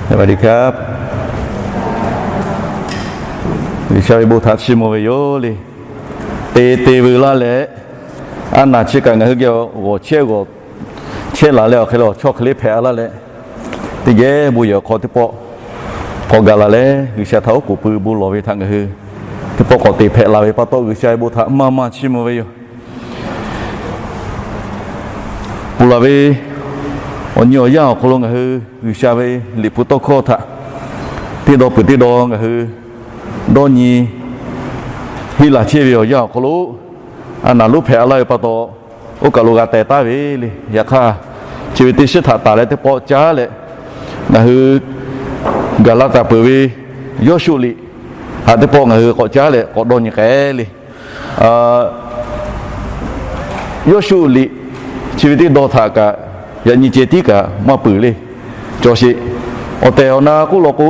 สวัสดีครับ G'uiˬsha ve bon htaꞈ chiˇ mvuh ve yoˬ le. Te te veuˬ laˇ leh, a naˬ chi kaꞈ ngaˬ hui geh g'awˬ chehˇ g'awˬ chehˇ laˬ leh awˬ hk'e le awˬ chawˇ hk'e le hpehꞈ a laˇ leh, teˇ geh bon yehˬ awˬ hk'aw teˇ pawˆ k'awꞈ gaˬ laˬ leh, G'uiˬsha htaꞈ oˉ k'oˍ pui bon lawˬ ve htaꞈ ngaˬ hui teˇ pawˆ k'awꞈ te hpehꞈ la ve pa taw, G'uiˬsha ve bon htaꞈ maˇ maˇ chiˇ mvuh ve yoˬ. Ponˬ laˬ ve awˬ nyi awˬ yanˇ awˬ hk'aw lo ngaˬ hui G'uiˬsha ve Liꞈ hpu tawˇ hkawˇ htaꞈ teˇ dawˇ peuˬ teˇ dawˇ ngaˬ hui dawˇ nyi henˇ laˬ chehˇ ve awˬ yanˇ awˬ hk'aw lo, a naˬ lonˉ hpehꞈ a laˇ ve pa taw, oˇ kaˬ lo g'a teh taˉ ve le. Yaꞈ hk'aˇ, chi ve teˇ shiˉ htaꞈ taˍ leh teˇ pawˆ caˉ leh, ngaˬ hui gaˬ la taˍ peuˬ ve Yawˇshuˆ liꞈ htaꞈ teˇ pawˆ ngaˬ hui k'awꞈ caˉ leh k'awꞈ dawˇ nyi k'ai le. Yawˇshuˆ liꞈ chi ve teˇ dawˇ htaꞈ kaꞈ yaꞈ nyi ceh tiˉ kaꞈ maˇ peuˬ le. Cawˬ sheˍ. Awˬ tehˬ awˬ na k'oˆ law k'o,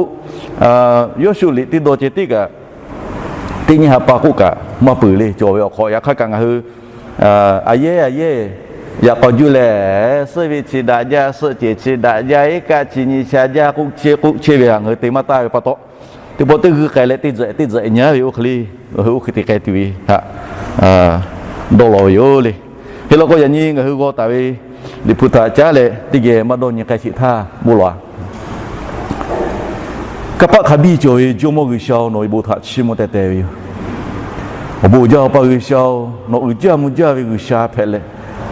Yawˇshuˆ liꞈ teˇ dawˇ ceh tiˉ kaꞈ teˇ nyi ha pa k'oˆ kaꞈ maˇ peuˬ le. Cawˬ ve awˬ hk'aw yaꞈ hk'aˇ kaꞈ ngaˬ hui a yehˉ a yehˉ yaꞈ k'aw juˇ leh, suhˆ ve chi daꞈ jaˇ, suhˆ cehˬ chi daꞈ jaˇ, iˉ kaˆ chi nyi sha jaˇ k'oˆ chehˇ k'oˆ chehˇ ve htaꞈ ngaˬ hui te maˇ taˍ ve pa taw, teˇ pawˆ teˇ g'uiˇ k'ai leh teˇ tzuhꞈ teˇ tzuhꞈ nyi ve oˇ hk'e le ngaˬ hui oˇ hk'e te k'ai tuˬ ve htaꞈ dawˇ law ve yoˬ le. Hk'e law k'o, yaꞈ nyi ngaˬ hui g'aw taˍ ve Liꞈ hpu htaꞈ caˉ leh teˇ geh maˇ dawˇ nyi k'ai sheˍ htaˇ bon lawˬ-a. Kanˇ paˆ hk'a biˇ cawˬ ve Jawˇmawˇ G'uiˬsha-oˬ, nawˬ ve bon htaꞈ chiˇ mvuh teh teh ve yoˬ. Awˬ bon uiˍ jaˇ Awˬ pa G'uiˬsha-oˬ, nawˬ uiˍ jaˇ mvuh jaˇ ve G'uiˬsha hpehꞈ leh,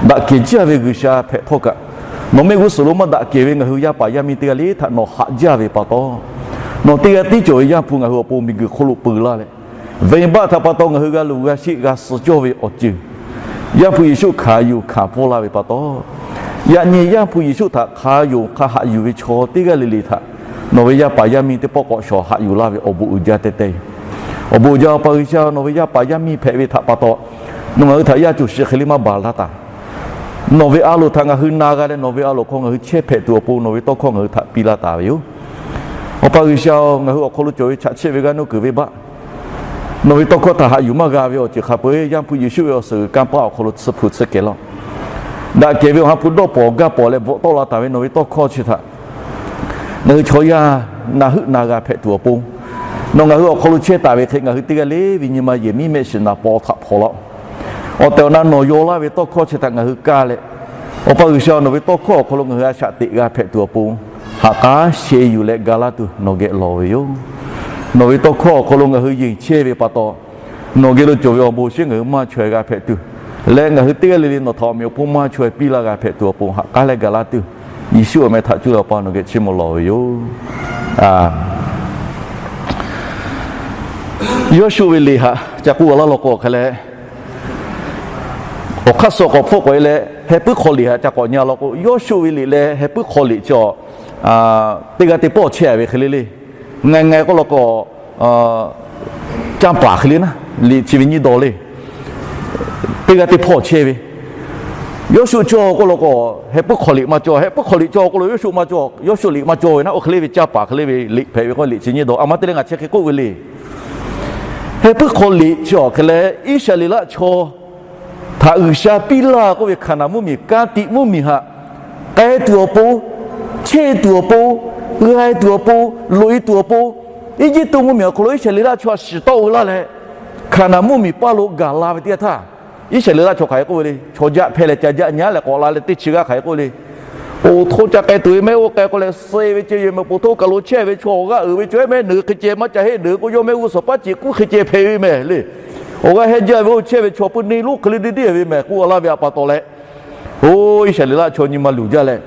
daꞈ kehˬ jaˇ ve G'uiˬsha hpehꞈ htawˇ kaꞈ, nawˬ mehˆ g'uˇ suhˍ lo maˇ daꞈ kehˬ ve ngaˬ hui yaˇ paˍ yaˇ miˇ teˇ g'aˇ le htaꞈ nawˬ haꞈ jaˇ ve pa taw, nawˬ teˇ g'aˇ tiˉ cawˬ ve Yaˇ hpu ngaˬ hui awˬ pon miˬguiˬ hk'oˆ lo peu laˇ leh, venˇbaˆ htaꞈ pa taw ngaˬ hui g'a luˬ g'a sheˆ g'a suh cawˇ ve awˬ ceuˬ Yaˇ hpu Yeˍsuˆ hkanˍ yuˬ hkanˍ pfuhˇ laˇ ve pa taw, yaꞈ nyi Yaˇ hpu Yeˍsuˆ htaꞈ hk'a yonˍ hk'a haꞈ yuˬ ve chaw teˇ g'aˇ le le htaꞈ nawˬ ve yaˇ paˍ yaˇ miˇ teˇ pawˆ k'awꞈ shawˍ haꞈ yuˬ laˇ ve awˬ bon uiˍ jaˇ teh teh yoˬ. Awˬ bon uiˍ jaˇ Awˬ pa G'uiˬsha, nawˬ ve yaˇ paˍ yaˇ miˇ hpehꞈ ve htaꞈ pa taw, nawˬ ngaˬ hui htaꞈ yaˇ cawˬ shiˍ hk'e le maˇ baˬ laˇ taˍ. Nawˬ ve a loˍ htaꞈ ngaˬ hui na g'a leh, nawˬ ve a loˍ hk'aw ngaˬ hui chehˇ hpehꞈ tuˬ awˬ pon nawˬ ve tawˇ hkawˇ ngaˬ hui htaꞈ piˇ laˇ taˍ ve yoˬ. Awˬ pa G'uiˬsha-oˬ, ngaˬ hui awˬ hk'aw lo cawˬ ve chaꞈ chiˆ ve g'aˇ nuˇ kuiˬ venˇbaˆ, nawˬ ve tawˇ hkawˇ htaꞈ haꞈ yuˬ maˇ g'a ve awˬ ceuˬ hk'a peu-eˬ Yaˇ hpu Yeˍsuˆ ve awˬ suhˍ g'uiˬ kanˇ paˆ awˬ hk'aw lo tsuhˇ hpu tsuhˇ kehˬ laˇ. Daꞈ kehˬ ve awˬ ha hpu dawˇ pawˍ gaˇ pawˍ leh bvuhꞈ tawˆ la taˍ ve nawˬ ve tawˇ hkawˇ chi htaꞈ ngaˬ hui chaw yaˇ na heuˆ na g'a hpehꞈ tuˬ awˬ pon, nawˬ ngaˬ hui awˬ hk'aw lo chehˇ taˍ ve hk'e ngaˬ hui teˇ g'aˇ le ve nyi ma yehˬ miˉ mehˆ shiˍ naˍ paw htaꞈ hpawnˬ laˇ-oˆ. Awˬ tehˬ awˬ na nawˬ yaw laˇ ve tawˇ hkawˇ chi htaꞈ ngaˬ hui kaˇ leh, Awˬ pa G'uiˬsha, nawˬ ve tawˇ hkawˇ awˬ hk'aw lo ngaˬ hui a shaꞈ teꞈ g'a hpehꞈ tuˬ awˬ pon, ha k'aˉ sheh yuˬ leh ga laˇ tuˬ nawˬ geh lawˬ ve yoˬ. Nawˬ ve tawˇ hkawˇ awˬ hk'aw lo ngaˬ hui yeˬ chehˇ ve pa taw, nawˬ geh lo cawˬ ve awˬ bon shinˉ ngaˬ hui maˇ chaweh g'a hpehꞈ tuˬ leh, ngaˬ hui teˇ g'aˇ le le nawˬ htaꞈ awˬ meꞈ awˬ hponˇ maˇ chaweh piˇ laˇ g'a hpehꞈ tuˬ awˬ pon, ha k'aˉ leh ga laˇ tuˬ, Yeˍsuˆ awˬ meh htaꞈ cuˇ leh Awˬ pa nawˬ geh chiˇ mvuh lawˬ ve yoˬ. Yawˇshuˆ ve liꞈ htaꞈ ca k'oˆ laˇ law k'o hk'e leh, awˬ hk'aˇ suh k'awꞈ hpfuhˆ k'oꞈ e leh Heh puiˉ hk'aw liꞈ htaꞈ ca k'awꞈ nyi law k'o, Yawˇshuˆ ve liꞈ leh Heh puiˉ hk'aw liꞈ chi teˇ g'aˇ teˇ pawˆ chehˇ ve hk'e le le, nga nga k'oˆ law k'o, canˇ paˍ hk'e le naˉ, liꞈ chi ve nyiˇ dawˇ le, teˇ g'aˇ teˇ hpawˇ chehˇ ve. Yawˇshuˆ cawˇ k'oˆ law k'o, Heh puiˉ hk'aw liꞈ maˇ cawˇ. Heh puiˉ hk'aw liꞈ cawˇ k'oˆ lo, Yawˇshuˆ maˇ cawˇ. Yawˇshuˆ liꞈ maˇ cawˇ ve naˉ, oˇ hk'e le ve canˇ paˍ hk'e le ve liꞈ hpehꞈ ve k'o, liꞈ chi nyiˇ dawˇ. A ma te leh ngaˬ chi hk'e k'oˆ ve le. Heh puiˉ hk'aw liꞈ chi awˬ hk'e leh Iˉsaˍreˍlaˆ chaw htaꞈ G'uiˬsha piˇ laˇ k'oˆ ve Hkaˍnanˍ mvuhˇmiˬ, ka tiꞈ mvuhˇmiˬ htaꞈ k'ai tuˬ awˬ pon, chehˇ tuˬ awˬ pon, g'a tuˬ awˬ pon, loꞈ e tuˬ awˬ pon, Eˇjiˇtuꞈ mvuhˇmiˬ awˬ hk'aw lo Iˉsaˍreˍlaˆ chaw shiˍ tawˆ-o laˇ leh, Hkaˍnanˍ mvuhˇmiˬ paˇ lo gaˬ la ve teˇ yanˇ htaˇ, Iˉsaˍreˍlaˆ chaw hk'aˬ hk'e k'oˆ ve le. Chaw jaˆ hpehˇ leh ca jaˆ nyi leh k'awꞈ la leh teˇ chi g'aˇ hk'aˬ hk'e k'oˆ le. Oˬ, hto ca k'ai tuˬ ve mehˆ g'uˇ k'ai k'o leh suh ve ceh yoˬ mehˍ, po hto kaˬ lo chehˇ ve chaw awˬ g'aˇ uiˍ ve cawˬ-e mehˍ, nawˬ hui hk'e ceh maˇ ca heˆ, nawˬ hui k'o yawˇ mehˆ g'uˇ suhˍ paˉ ceꞈ kuˉ hk'e ceh hpehꞈ ve mehˍ le. Awˬ g'aˇ hehnˇ jaˇ ve oˇ chehˇ ve chaw pui neˇ lonˉ hk'e le deˇ deˇ ve mehˍ k'oˆ laˇ ve htaꞈ pa taw leh, oˇ Iˉsaˍreˍlaˆ chaw nyi ma luˬ jaˇ leh,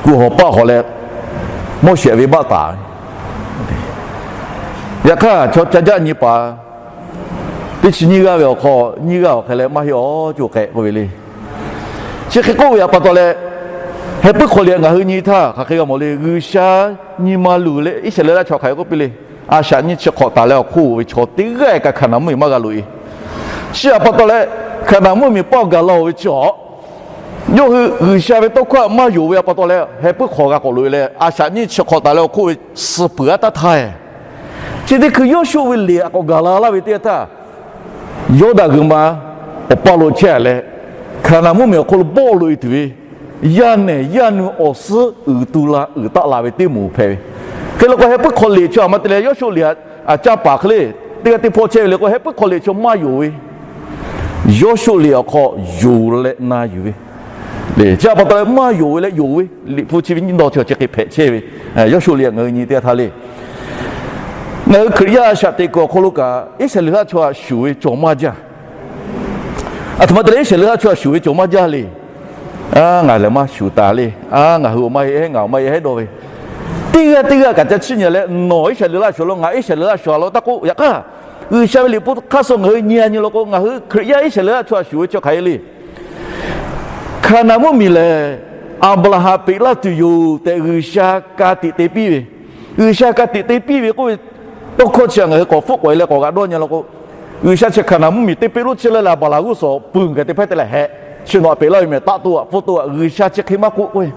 kuˬ hawˬ paˆ hawˬ leh, Moˉseˍ ve baˆ taˍ ve. Yaꞈ hk'aˇ, chaw ca jaˆ nyi paˍ teˇ chi nyiˇ g'aˇ ve awˬ hk'aw, nyiˇ g'aˇ awˬ hk'e leh maˇ heˆ awˬ ceuˬ k'ehꞈ k'oˆ ve le. Chi hk'e k'oˆ ve htaꞈ pa taw leh, Heh puiˉ hk'aw liꞈ ngaˬ hui nyi htaˇ hk'aˬ hk'e g'a mawˬ le. G'uiˬsha nyi ma luˬ leh Iˉsaˍreˍlaˆ chaw hk'aˬ hk'e k'oˆ piˇ le. A shaꞈ nyiˇ chi hk'awꞈ taˍ leh awˬ hk'oˆ ve chaw teˇ g'aˇ kaꞈ Hkaˍnanˍ mvuhˇmiˬ maˇ g'a loꞈ e. Chi htaꞈ pa taw leh, Hkaˍnanˍ mvuhˇmiˬ paˇ gaˬ la-oˬ ve chi awˬ, yawˇ hui G'uiˬsha ve tawˇ hkawˇ htaꞈ maˇ yonˍ ve htaꞈ pa taw leh, heh puiˉ hk'aw g'a k'awꞈ loꞈ e leh, a shaꞈ nyiˇ chi hk'awꞈ taˍ leh awˬ hk'oˆ ve suh peuˬ aˉ taˇ htaˇ, chi teˇ hkui Yawˇshuˆ ve liꞈ htaꞈ k'awꞈ gaˬ la laˇ ve teˇ yanˇ htaˇ, Yawˇdanˍ g'uiˬ ma awˬ paˇ lo chehˇ leh, Hkaˍnanˍ mvuhˇmiˬ awˬ hk'oˆ lo bawˆ loꞈ e tuˬ ve yaˇ nehˬ yaˇ nu awˬ suhˉ uiˍ tu la uiˍ taˆ la ve teˇ moˍ hpehꞈ ve. Hk'e la k'o, heh puiˉ hk'aw liꞈ chaw a ma te leh Yawˇshuˆ liꞈ a caˇ paˍ hk'e le, teˇ g'aˇ teˇ hpawˇ chehˇ ve le k'o, heh puiˉ hk'aw liꞈ chaw maˇ yonˍ ve, Yawˇshuˆ liꞈ awˬ hk'aw yonˍ leh na yuˬ ve le. Chi a pa taw leh maˇ yonˍ ve leh yonˍ ve, Liꞈ hpu chi ve nyiˇ dawˇ chi chi hk'e hpehꞈ chehˇ ve. Yawˇshuˆ liꞈ ngaˬ hui nyi teˇ g'aˇ htaˇ le, ngaˬ hui Hkriꞈ yaˇ a shaꞈ teꞈ kuiˬ awˬ hk'aw lo kaꞈ, Iˉsaˍreˍlaˆ chaw htaꞈ shuˍ ve cawˬ maˇ jaˇ. A htoꞈ ma te leh Iˉsaˍreˍlaˆ chaw htaꞈ shuˍ ve cawˬ maˇ jaˇ le. Ngaˬ lehˬ maˇ shuˍ taˍ le. Ngaˬ hui awˬ maˇ heˆ hehˉ, ngaˬ awˬ maˇ heˆ hehˉ dawˇ ve, teˇ g'aˇ teˇ g'aˇ kaꞈ ca chiˇ nyi leh, nawˬ Iˉsaˍreˍlaˆ shuˍ law, ngaˬ Iˉsaˍreˍlaˆ shuˍ law taˇ k'oˆ. Yaꞈ hk'aˇ, G'uiˬsha ve liꞈ hpu hk'aˇ suh ngaˬ hui nyi a nyi law k'o, ngaˬ hui Hkriꞈ yaˇ Iˉsaˍreˍlaˆ chaw htaꞈ shuˍ ve chi hk'aˬ hk'e le. Hkaˍnanˍ mvuhˇmiˬ lehˬ, Aˍbraˍhanˍ peꞈ laˇ tuˬ yoˬ tehꞈ G'uiˬsha ka tiꞈ te piˇ ve, G'uiˬsha ka tiꞈ te piˇ ve k'oˆ ve tawˇ hkawˇ chi ngaˬ hui k'awꞈ hpfuhˆ k'awꞈ e leh k'awꞈ g'a dawˇ nyi law k'o, G'uiˬsha chi Hkaˍnanˍ mvuhˇmiˬ teˇ peˆ lonˉ chehˇ leh leh Aˍbraˍhanˍ g'uˇ suhˍ pui gaˬ teˇ hpaˇ te leh hehꞈ, chi nawˬ htaꞈ peꞈ laˇ ve mehˬ, taˆ toˆ a, pfuhˇ toˆ a, G'uiˬsha chi hk'e maˇ k'oˆ k'oˆ ve,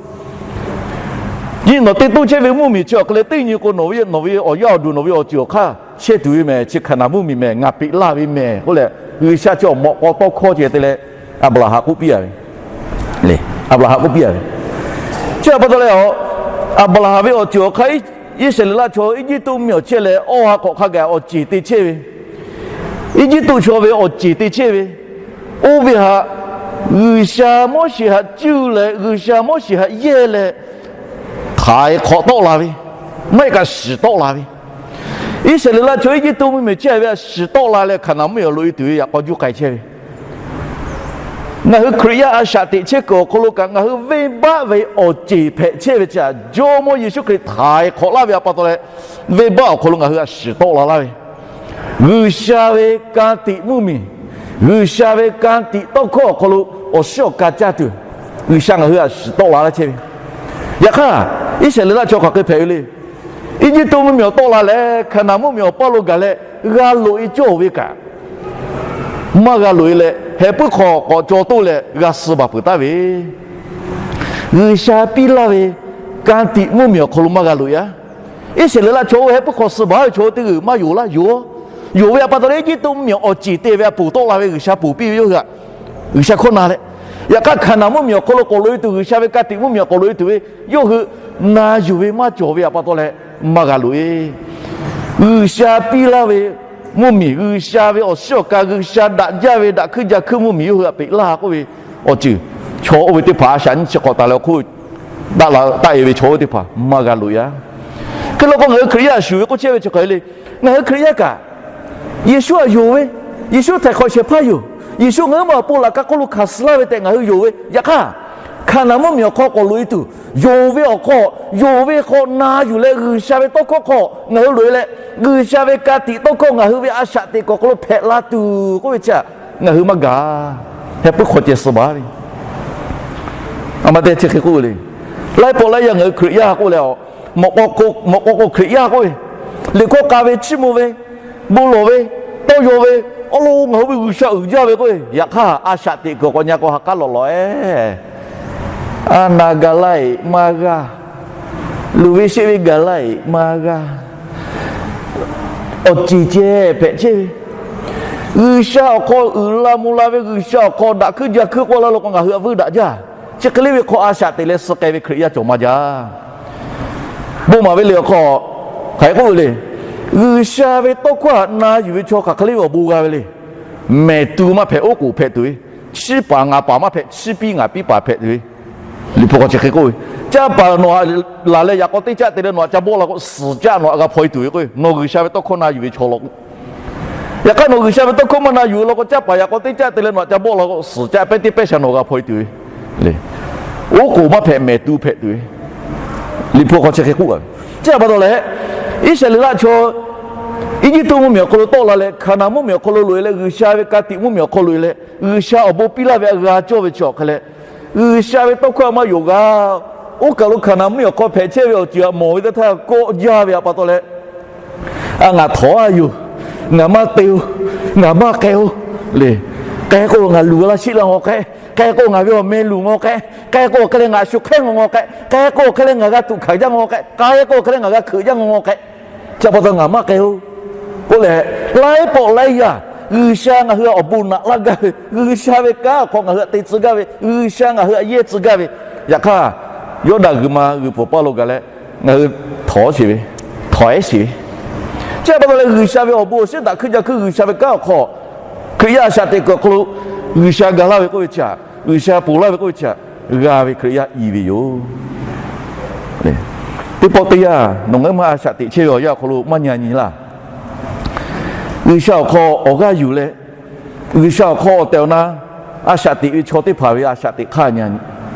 nyi nawˬ te toˇ chehˇ ve mvuhˇmiˬ chi awˬ hk'e leh teˇ nyi k'o, nawˬ ve, nawˬ ve awˬ yaˇ awˬ duˬ, nawˬ ve awˬ ceuˬ awˬ hk'aˇ chehˇ tuˬ ve mehˬ, chi Hkaˍnanˍ mvuhˇmiˬ mehˬ, ngaˬ peꞈ laˇ ve mehˬ k'oˆ leh, G'uiˬsha chi awˬ mawꞈ k'aw tawˇ hkawˇ ceh te leh Aˍbraˍhanˍ k'oˆ piˇ a ve, Aˍbraˍhanˍ k'oˆ piˇ a ve. Chi a pa taw leh, Aˍbraˍhanˍ ve awˬ ceuˬ awˬ hk'aˇ Iˉsaˍreˍlaˆ chaw Eˇjiˇtuꞈ mvuhˇmiˬ awˬ chehˇ leh, awˇ ha hk'awꞈ hk'a gaˬ awˬ ceˬ te chehˇ ve, Eˇjiˇtuꞈ chaw ve awˬ ceˬ te chehˇ ve, oˇ ve htaꞈ G'uiˬsha Moˉseˍ htaꞈ cuˇ leh, G'uiˬsha Moˉseˍ htaꞈ yehˇ leh, htaiˍ hk'awꞈ tawˆ la ve, maˇ heˆ kaꞈ shiˍ tawˆ la ve, Iˉsaˍreˍlaˆ chaw Eˇjiˇtuꞈ mvuhˇmiˬ chehˇ ve a shiˍ tawˆ la leh, Hkaˍnanˍ mvuhˇmiˬ awˬ loꞈ e tuˬ ve yaꞈ k'aw juˇ k'ai chehˇ ve, ngaˬ hui Hkriꞈ yaˇ a shaꞈ teꞈ chehˇ kuiˬ awˬ hk'aw lo kaꞈ, ngaˬ hui venˇbaˆ ve awˬ ceˬ hpehꞈ chehˇ ve chi a, Jawˇmawˇ Yeˍsuˆ Hkriꞈ htaiˍ hk'awꞈ laˇ ve a pa taw leh, venˇbaˆ awˬ hk'aw lo ngaˬ hui a shiˍ tawˆ la laˇ ve, G'uiˬsha ve ka tiꞈ mvuhˇmiˬ, G'uiˬsha ve ka tiꞈ tawˇ hkawˇ awˬ hk'aw lo awˬ shiˉ awˬ ka caˇ tuˬ, G'uiˬsha ngaˬ hui a shiˍ tawˆ la laˇ chehˇ ve. Yaꞈ hk'aˇ, Iˉsaˍreˍlaˆ chaw hk'aˬ hk'e hpehꞈ ve le. Eˇjiˇtuꞈ mvuhˇmiˬ awˬ tawˆ la leh, Hkaˍnanˍ mvuhˇmiˬ awˬ paˇ lo gaˬ leh, g'a loꞈ e cawˇ ve kaꞈ, maˇ g'a loꞈ e leh, heh puiˉ hk'aw k'awꞈ caw toˆ leh g'a suh baˬ peuˬ taˍ ve, G'uiˬsha piˇ laˇ ve ka tiꞈ mvuhˇmiˬ awˬ hk'aw lo maˇ g'a loꞈ e a. Iˉsaˍreˍlaˆ chaw oˇ heh puiˉ hk'aw suh baˬ ve chaw teˇ g'uiˬ maˇ yonˍ laˇ, yonˍ, yonˍ ve a pa taw leh, Eˇjiˇtuꞈ mvuhˇmiˬ awˬ ceˬ te ve a ponˬ tawˆ la ve G'uiˬsha ponˬ piˇ ve yoˬ hui a. G'uiˬsha hkawˇ na leh, yaꞈ hk'aˇ Hkaˍnanˍ mvuhˇmiˬ awˬ hk'aw lo k'awꞈ loꞈ e tuˬ, G'uiˬsha ve ka tiꞈ mvuhˇmiˬ awˬ k'awꞈ loꞈ e tuˬ ve yawˇ hui na yuˬ ve maˇ cawˬ ve a pa taw leh, maˇ g'a loꞈ e. G'uiˬsha piˇ laˇ ve mvuhˇmiˬ, G'uiˬsha ve awˬ shiˉ awˬ ka, G'uiˬsha daꞈ jaˇ ve daꞈ hkuiˇ ja hkuiˇ mvuhˇmiˬ yawˇ hui htaꞈ peꞈ laˇ k'oˆ ve awˬ ceuˬ, chaw oˇ ve teˇ hpaˍ a shaꞈ nyiˇ chi hk'awꞈ taˍ leh awˬ hk'oˆ daꞈ la taˆ e ve chaw oˇ teˇ hpaˍ maˇ g'a loꞈ e a. Hk'e la k'o, ngaˬ hui Hkriꞈ yaˇ shuˍ ve k'oˆ chehˇ ve chi hk'aˬ hk'e le. Ngaˬ hui Hkriꞈ yaˇ kaꞈ, Yeˍsuˆ htaꞈ yonˍ ve, Yeˍsuˆ htaiˍ hk'awꞈ shehˍ hpaˇ yoˬ. Yeˍsuˆ ngaˬ hui ma awˬ pon laꞈ ka hk'oˆ lo hkanˍ suh laˇ ve tehꞈ ngaˬ hui yonˍ ve. Yaꞈ hk'aˇ, Hkaˍnanˍ mvuhˇmiˬ awˬ hk'aw k'awꞈ loꞈ e tuˬ, yonˍ ve awˬ hk'aw, yonˍ ve hk'aw na yuˬ leh G'uiˬsha ve tawˇ hkawˇ hk'aw ngaˬ hui loꞈ e leh, G'uiˬsha ve ka tiꞈ tawˇ hkawˇ ngaˬ hui ve a shaꞈ teꞈ kuˬ awˬ hk'aw lo hpehꞈ la tuˬ k'oˆ ve chi htaꞈ ngaˬ hui maˇ gaˬ. Heh puiˉ hk'aw ceh suh baˬ ve. A ma te chi hk'e k'oˆ ve le. Laiˉ pawˆ laiˉ yaˇ ngaˬ hui Hkriꞈ yaˇ k'oˆ leh, mawꞈ k'aw k'o Hkriꞈ yaˇ k'oˆ ve, liꞈ hkawˇ k'a ve, chiˇ mvuh ve, bon lawˬ ve, tawˇ yaw ve, awˬ lawn ngaˬ hui ve G'uiˬsha uiˍ jaˇ ve k'oˆ ve. Yaꞈ hk'aˇ, a shaꞈ teꞈ kuˬ k'awꞈ nyi k'o ha k'aˉ lawꞈ lawꞈ e, a na gaˬ laˇ e maˇ g'a, luˬ ve sheˆ ve gaˬ laˇ e maˇ g'a, awˬ ceˬ ceh hpehꞈ chehˇ ve, G'uiˬsha awˬ hk'aw uiˍ la mvuh la ve, G'uiˬsha awˬ hk'aw daꞈ hkuiˇ ja hkuiˇ k'oˆ laˇ lo k'o, ngaˬ hui a vuiˇ daꞈ jaˇ. Chi hk'e le ve hk'aw a shaꞈ teꞈ leh suh k'ai ve Hkriꞈ yaˇ cawˬ maˇ jaˇ. Bon maˍ ve liꞈ awˬ hk'aw hk'aˬ hk'e k'oˆ ve le. G'uiˬsha ve tawˇ hkawˇ htaꞈ na yuˬ ve chaw hk'aˬ hk'e le ve awˬ bon g'a ve le. Mehˍ tu maˇ hpehꞈ, oˉ k'oˍ hpehꞈ tuˬ ve, chiˇ paˍ ngaˍ paˍ maˇ hpehꞈ, chiˇ piˇ ngaˍ piˇ paˍ hpehꞈ tuˬ ve, Liꞈ hpu hk'aw chi hk'e k'oˆ ve, caˇ paˍ nawˬ htaꞈ laˬ leh yaꞈ k'aw teˇ caˆ te leh nawˬ htaꞈ ca bawˆ la k'o, suhˍ caˆ nawˬ htaꞈ g'a hpaw e tuˬ ve k'o, nawˬ G'uiˬsha ve tawˇ hkawˇ na yuˬ ve chaw law k'o, yaꞈ hk'aˇ nawˬ G'uiˬsha ve tawˇ hkawˇ maˇ na yuˬ law k'o, caˇ paˍ yaꞈ k'aw teˇ caˆ te leh nawˬ htaꞈ ca bawˆ la k'o, suhˍ caˆ pehˉ teˇ pehˉ shaˍ nawˬ g'a hpaw e tuˬ ve le. Oˉ k'oˍ maˇ hpehꞈ, mehˍ tu hpehꞈ tuˬ ve, Liꞈ hpu hk'aw chi hk'e k'oˆ ve. Chi a pa taw leh, Iˉsaˍreˍlaˆ chaw Eˇjiˇtuꞈ mvuhˇmiˬ awˬ hk'aw lo tawˆ la leh, Hkaˍnanˍ mvuhˇmiˬ awˬ hk'aw lo loꞈ e leh, G'uiˬsha ve ka tiꞈ mvuhˇmiˬ awˬ hk'aw lo loꞈ e leh, G'uiˬsha awˬ bon piˇ laˇ ve a g'a cawˇ ve chi awˬ hk'e leh, G'uiˬsha ve tawˇ hkawˇ a maˇ yonˍ g'a. Oˇ kaˬ lo Hkaˍnanˍ mvuhˇmiˬ awˬ hk'aw hpehꞈ chehˇ ve awˬ ceuˬ htaꞈ mawˬ ve teˇ htaˇ kawˆ jaˇ ve a pa taw leh, a ngaˬ htawˍ a yoˬ, ngaˬ maˇ k'ai-o, ngaˬ maˇ k'ai-o le. K'ai k'o ngaˬ luˬ la sheˆ la ngaw k'ai, k'ai k'o ngaˬ ve awˬ meh luˬ ngaw k'ai, k'ai k'o hk'e leh ngaˬ shu hk'ehˉ ngaw ngaw k'ai, k'ai k'o hk'e leh ngaˬ g'a tuꞈ hkanˍ jaˇ ngaw k'ai, k'ai k'o hk'e leh ngaˬ g'a hkeuꞈ jaˇ ngaw ngaw k'ai. Chi a pa taw ngaˬ maˇ k'ai-o k'oˆ leh, laiˉ pawˆ laiˉ yaˇ G'uiˬsha ngaˬ hui awˬ bon naꞈ laˇ gaˇ ve, G'uiˬsha ve kanˉ awˬ hk'aw ngaˬ hui htaꞈ te tcuh gaˇ ve, G'uiˬsha ngaˬ hui htaꞈ yehˇ tcuh gaˇ ve, Yaꞈ hk'aˇ, Yawˇdanˍ g'uiˬ ma g'uiˬ pfuhˍ paˇ lo gaˬ leh, ngaˬ hui htawˍ sheˍ ve, htawˍ ehˉ sheˍ ve. Chi pa taw leh G'uiˬsha ve awˬ bon awˬ shinˉ daꞈ hkuiˇ jaˇ hkuiˇ G'uiˬsha ve kanˉ awˬ hk'aw, Hkriꞈ yaˇ a shaꞈ teꞈ kuiˬ awˬ hk'aw lo G'uiˬsha ga laˇ ve k'oˆ ve chi htaꞈ, G'uiˬsha ponˬ laˇ ve k'oˆ ve chi htaꞈ g'a ve Hkriꞈ yaˇ i ve yoˬ. Teˇ pawˆ teˇ yanˇ nawˬ ngaˬ hui ma a shaꞈ teꞈ chehˇ ve awˬ yanˇ awˬ hk'aw lo maˇ nyi nyi laˇ. G'uiˬsha awˬ hk'aw awˬ g'aˇ yuˬ leh, G'uiˬsha awˬ hk'aw awˬ tehˬ awˬ na a shaꞈ teꞈ ve chaw teˇ hpaˍ ve a shaꞈ teꞈ hk'aˇ nyi nyi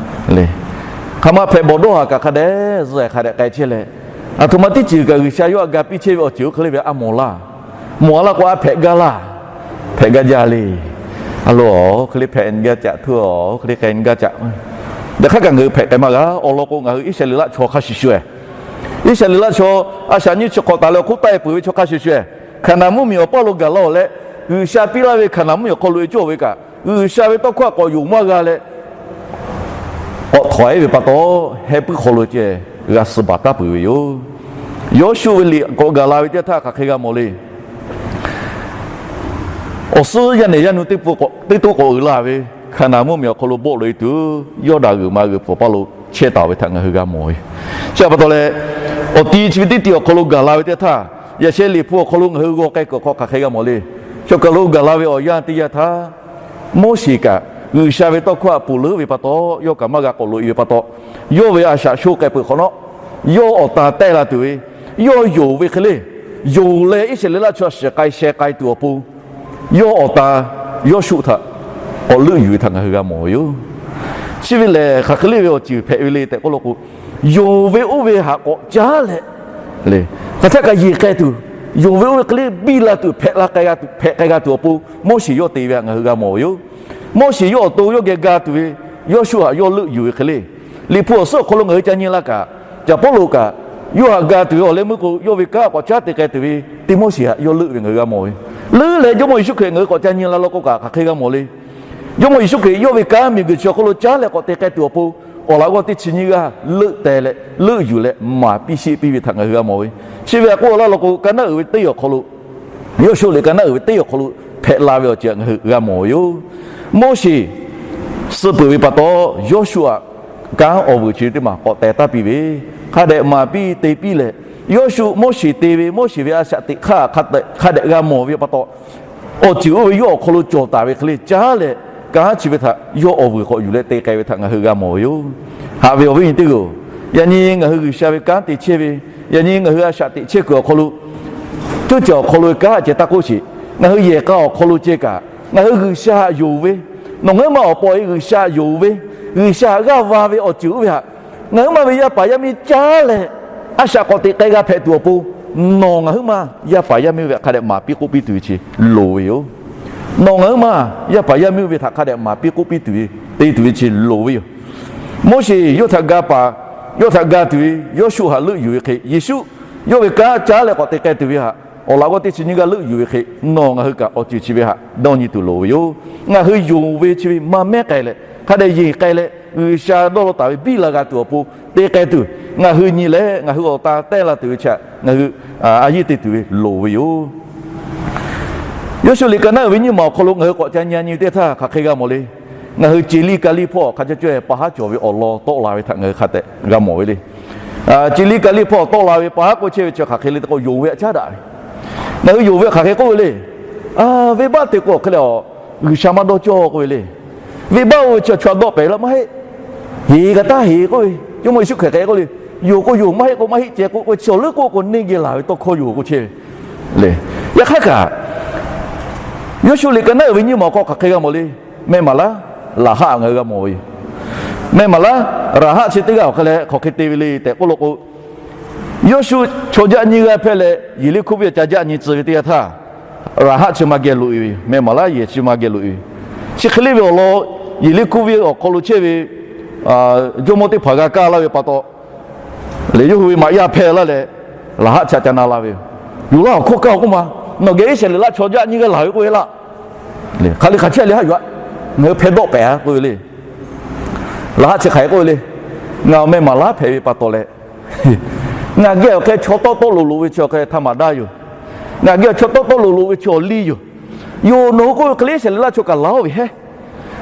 le. Hk'aˬ ma hpehꞈ bawˬ dawˇ haˍ kaꞈ hk'a dehꞈ zuhˬ hk'a dehꞈ k'ai chehˇ leh, aˬ htoꞈ ma teˇ ceuˬ kaꞈ G'uiˬsha yawˇ htaꞈ ga piˇ chehˇ ve awˬ ceuˬ oˇ hk'e le ve a mawˬ laˇ. Mawˬ a laˇ k'o, a hpehꞈ gaˇ laˇ. Hpehꞈ gaˇ jaˇ le. A lo, oˇ hk'e le hpehꞈ gaˇ caꞈ htuˇ, oˇ hk'e le k'ai gaˇ caꞈ. Yaꞈ hk'aˇ kaꞈ ngaˬ hui hpehꞈ k'ai maˇ g'a. Awˬ lawn k'o, ngaˬ hui Iˉsaˍreˍlaˆ chaw hk'a shuˍ shuˍ, Iˉsaˍreˍlaˆ chaw a shaꞈ nyiˇ chi hk'awꞈ taˍ leh awˬ hk'oˆ taˆ e peuˬ ve chaw hk'a shuˍ shuˍ, Hkaˍnanˍ mvuhˇmiˬ awˬ paˇ lo gaˬ laˇ-oˬ leh, G'uiˬsha piˇ laˇ ve Hkaˍnanˍ mvuhˇmiˬ awˬ hk'aw lo e cawˇ ve kaꞈ, G'uiˬsha ve tawˇ hkawˇ htaꞈ k'awꞈ yonˍ maˇ g'a leh, k'awꞈ htawˍ e ve pa taw, heh puiˉ hk'aw lo ceh g'a suh baˬ taˉ peuˬ ve yoˬ. Yawˇshuˆ ve liꞈ k'awꞈ gaˬ la ve teˇ htaˇ hk'aˬ hk'e g'a mawˬ le. Awˬ suhˉ yaˇ nehˬ yaˇ nu teˇ toˇ k'awꞈ uiˍ la ve Hkaˍnanˍ mvuhˇmiˬ awˬ hk'aw lo bawˆ loꞈ e tuˬ, Yawˇdanˍ g'uiˬ ma g'uiˬ pfuhˍ paˇ lo chehˇ taˍ ve htaꞈ ngaˬ hui g'a mawˬ ve. Chi pa taw leh, awˬ ti chi ve teˇ ti awˬ hk'aw lo gaˬ la ve teˇ htaˇ, yaꞈ sheh Liꞈ hpu awˬ hk'aw lo ngaˬ hui g'aw k'ai kuiˬ hk'aw hk'aˬ hk'e g'a mawˬ le. Chaw kaˬ lo gaˬ la ve awˬ yanˇ teˇ yanˇ htaˇ, Moˉseˍ kaꞈ G'uiˬsha ve tawˇ hkawˇ htaꞈ ponˬ leuˉ ve pa taw, yawˇ kaꞈ maˇ g'a k'awꞈ loꞈ e ve pa taw, yawˇ ve a shaꞈ sho k'ai peuˬ hk'awꞈ nawˉ, yawˇ awˬ tan tehˇ la tuˬ ve, yawˇ yonˍ ve hk'e le, yonˍ leh Iˉsaˍreˍlaˆ chaw shiˍ k'ai sheh k'ai tuˬ awˬ pon, yawˇ awˬ tan Yawˇshuˆ htaꞈ k'awꞈ leuˆ yuˬ ve htaꞈ ngaˬ hui g'a mawˬ ve yoˬ. Chi ve lehˬ, hk'aˬ hk'e le ve awˬ ceuˬ hpehꞈ ve le tehꞈ k'oˆ law k'o, yonˍ ve oˇ ve htaꞈ k'awꞈ caˉ leh, hk'aˬ htaˆ kaꞈ yeˬ k'ai tuˬ, yonˍ ve oˇ ve hk'e le biˇ la tuˬ, hpehꞈ la k'ai g'a tuˬ, hpehꞈ k'ai g'a tuˬ awˬ pon, Moˉseˍ yawˇ te ve htaꞈ ngaˬ hui g'a mawˬ ve yoˬ. Moˉseˍ yawˇ awˬ to yawˇ geh ga tuˬ ve, Yawˇshuˆ htaꞈ yawˇ leuˆ yuˬ ve hk'e le. Liꞈ hpu awˬ suhˉ awˬ hk'aw lo ngaˬ hui ca nyi la kaꞈ, Caˍ Pawˇluꞈ kaꞈ yawˇ htaꞈ ga tuˬ ve awˬ leh meuˇ k'o, yawˇ ve kanˉ k'awꞈ caˉ te k'ai tuˬ ve Tiˆmoˉseˍ htaꞈ yawˇ leuˆ ve ngaˬ hui g'a mawˬ ve. Leuˆ leh Jawˇmawˇ Yeˍsuˆ Hkriꞈ ngaˬ hui k'awꞈ ca nyi la law k'o kaꞈ hk'aˬ hk'e g'a mawˬ le. Jawˇmawˇ Yeˍsuˆ Hkriꞈ yawˇ ve kanˉ miˬguiˬ chi awˬ hk'aw lo caˉ leh k'awꞈ te k'ai tuˬ awˬ pon, awˬ laꞈ g'awˇ teˇ chi nyiˇ g'aˇ leuˆ teh leh leuˆ yuˬ leh maˍ piˇ sheˆ piˇ ve htaꞈ ngaˬ hui g'a mawˬ ve. Chi ve htaꞈ k'oˆ laˇ law k'o, ka naˉ uiˍ ve teˇ awˬ hk'aw lo, Yawˇshuˆ liꞈ ka naˉ uiˍ ve teˇ awˬ hk'aw lo hpehꞈ la ve awˬ ceuˬ htaꞈ ngaˬ hui g'a mawˬ ve yoˬ. Moˉseˍ suh peuˬ ve pa taw, Yawˇshuˆ htaꞈ kanˉ awˬ vuiˬ chi teˇ maˬ k'awꞈ teh taˍ piˇ ve, hk'a dehꞈ maˍ piˇ te piˇ leh, Yawˇshuˆ Moˉseˍ te ve, Moˉseˍ ve a shaꞈ teꞈ hk'aˇ hk'a dehꞈ g'a mawˬ ve pa taw, awˬ ceuˬ oˇ ve yawˇ awˬ hk'aw lo cawˬ taˍ ve hk'e le caˉ leh, kanˉ chi ve htaꞈ yawˇ awˬ vuiˬ k'awꞈ yuˬ leh te k'ai ve htaꞈ ngaˬ hui g'a mawˬ ve yoˬ. Haꞈ ve awˬ viˉ awˬ nyi teˇ hpaˍ-oˬ, yaꞈ nyi ngaˬ hui G'uiˬsha ve kanˉ te chehˇ ve, yaꞈ nyi ngaˬ hui a shaꞈ teꞈ chehˇ kuiˬ awˬ hk'aw lo, teˇ ceuˬ awˬ hk'aw lo kanˉ ceh taˇ k'oˆ sheˍ. Ngaˬ hui yehˬ k'a awˬ hk'aw lo ceh kaꞈ, ngaˬ hui G'uiˬsha htaꞈ yonˍ ve, nawˬ ngaˬ hui ma awˬ pa awˬ e G'uiˬsha htaꞈ yonˍ ve, G'uiˬsha htaꞈ g'aˇ va ve awˬ ceuˬ oˇ ve htaꞈ ngaˬ hui ma ve yaˇ paˍ yaˇ miˇ caˉ leh, a shaꞈ k'awꞈ teꞈ k'ai g'a hpehꞈ tuˬ awˬ pon, nawˬ ngaˬ hui ma yaˇ paˍ yaˇ miˇ oˇ ve htaꞈ hk'a dehꞈ maˍ piˇ k'oˆ piˇ tuˬ ve chi loˍ ve yoˬ. Nawˬ ngaˬ hui ma yaˇ paˍ yaˇ miˇ oˇ ve htaꞈ hk'a dehꞈ maˍ piˇ k'oˆ piˇ tuˬ ve, te tuˬ ve chi loˍ ve yoˬ. Moˉseˍ yawˇ htaꞈ ga paˍ, yawˇ htaꞈ ga tuˬ ve Yawˇshuˆ htaꞈ leuˆ yuˬ ve hk'e, Yeˍsuˆ yawˇ ve kanˉ caˉ leh k'awꞈ te k'ai tuˬ ve htaꞈ awˬ laꞈ g'awˇ teˇ chi nyiˇ g'aˇ leuˆ yuˬ ve hk'e, nawˬ ngaˬ hui kaꞈ awˬ ceuˬ chi ve htaꞈ dawˇ nyi tuˬ loˍ ve yoˬ. Ngaˬ hui yonˍ ve chi ve maˇ mehˉ k'ai leh, hk'a dehꞈ yeˬ k'ai leh, G'uiˬsha dawˇ law taˍ ve biˇ la g'a tuˬ awˬ pon te k'ai tuˬ, ngaˬ hui nyi leh ngaˬ hui awˬ tan tehˇ la tuˬ ve chi htaꞈ ngaˬ hui a yiˇ te tuˬ ve loˍ ve yoˬ. Yawˇshuˆ liꞈ ka naˉ uiˍ ve nyiˇ maˬ awˬ hk'aw lo ngaˬ hui k'awꞈ ca nyi nyi teˇ htaˇ hk'aˬ hk'e g'a mawˬ le. Ngaˬ hui ceˬ liˇ ka liˇ hpawˇ hk'a caˇ caweh pa haˉ cawˬ ve awˬ lawn tawˆ la ve htaꞈ ngaˬ hui hk'a dehꞈ g'a mawˬ ve le. Ceˬ liˇ ka liˇ hpawˇ tawˆ la ve pa haˉ k'oˆ chehˇ ve chi hk'aˬ hk'e le tehꞈ k'o, yonˍ ve htaꞈ caˉ daꞈ ve. Ngaˬ hui yonˍ ve hk'aˬ hk'e k'oˆ ve le. Venˇbaˆ te k'o hk'e leh a, G'uiˬsha maˇ dawˇ cawˇ k'oˆ ve le. Venˇbaˆ oˇ ve chi chaw dawˆ pehˍ laˇ maˇ heˆ. Heˍ kaꞈ taˇ heˍ k'oˆ ve, Jawˇmawˇ Yeˍsuˆ Hkriꞈ hk'e k'oˆ le. Yonˍ k'o yonˍ, maˇ heˆ k'o maˇ heˆ ceh k'oˆ k'o, chi awˬ leuˉ k'oˆ k'o neˇ geh laˬ ve tawˇ hkawˇ yoˬ k'oˆ chehˇ ve le. Yaꞈ hk'aˇ kaꞈ, Yawˇshuˆ liꞈ ka naˉ uiˍ ve nyiˇ maˬ awˬ hk'aw hk'aˬ hk'e g'a mawˬ le. Meh maˍ laˉ Raˍhaˆ ngaˬ hui g'a mawˬ ve yoˬ. Meh maˍ laˉ Raˍhaˆ chi teˇ g'aˇ awˬ hk'e leh hk'aˬ hk'e te ve le tehꞈ k'oˆ law k'o, Yawˇshuˆ chaw jaˆ nyiˇ g'aˇ hpehˇ leh Yeˍriˆhkoˇ venˇ ca jaˆ nyi tcuh ve teˇ yanˇ htaˇ, Raˍhaˆ chi ma geh loꞈ e ve yoˬ. Meh maˍ laˉ yehˬ chi ma geh loꞈ e ve. Chi hk'e le ve awˬ lawn Yeˍriˆhkoˇ venˇ awˬ hk'aw lo chehˇ ve jawˇmawˇ teˇ hpaˍ g'a kaˇ laˇ ve pa taw, lehˬ yawˇ hui ve maꞈ yaˇ hpehˇ laˇ leh, Raˍhaˆ chi htaꞈ ca na la ve yoˬ. Yonˍ laˇ awˬ hkawˇ kaˇ k'oˆ ma, nawˬ geh Iˉsaˍreˍlaˆ chaw jaˆ nyiˇ g'aˇ laˬ ve k'oˆ ve laˇ. Hk'aˬ le hk'aˬ chehˇ le haˉ yoˬ aꞈ, ngaˬ hui hpeh dawˆ pehˍ a k'oˆ ve le. Raˍhaˆ chi hk'aˬ hk'e k'oˆ ve le. Ngaˬ awˬ meh maˍ laˉ hpehꞈ ve pa taw leh, ngaˬ geh awˬ hk'e chaw tawˆ tawˆ loꞈ loꞈ ve chi awˬ hk'e htaˇ maˍ daˇ yoˬ. Ngaˬ geh awˬ chaw tawˆ tawˆ loꞈ loꞈ ve chi awˬ liˇ yoˬ. Yonˍ nawˬ hui k'oˆ ve hk'e le Iˉsaˍreˍlaˆ chaw kaꞈ laˬ oˇ ve hehˉ.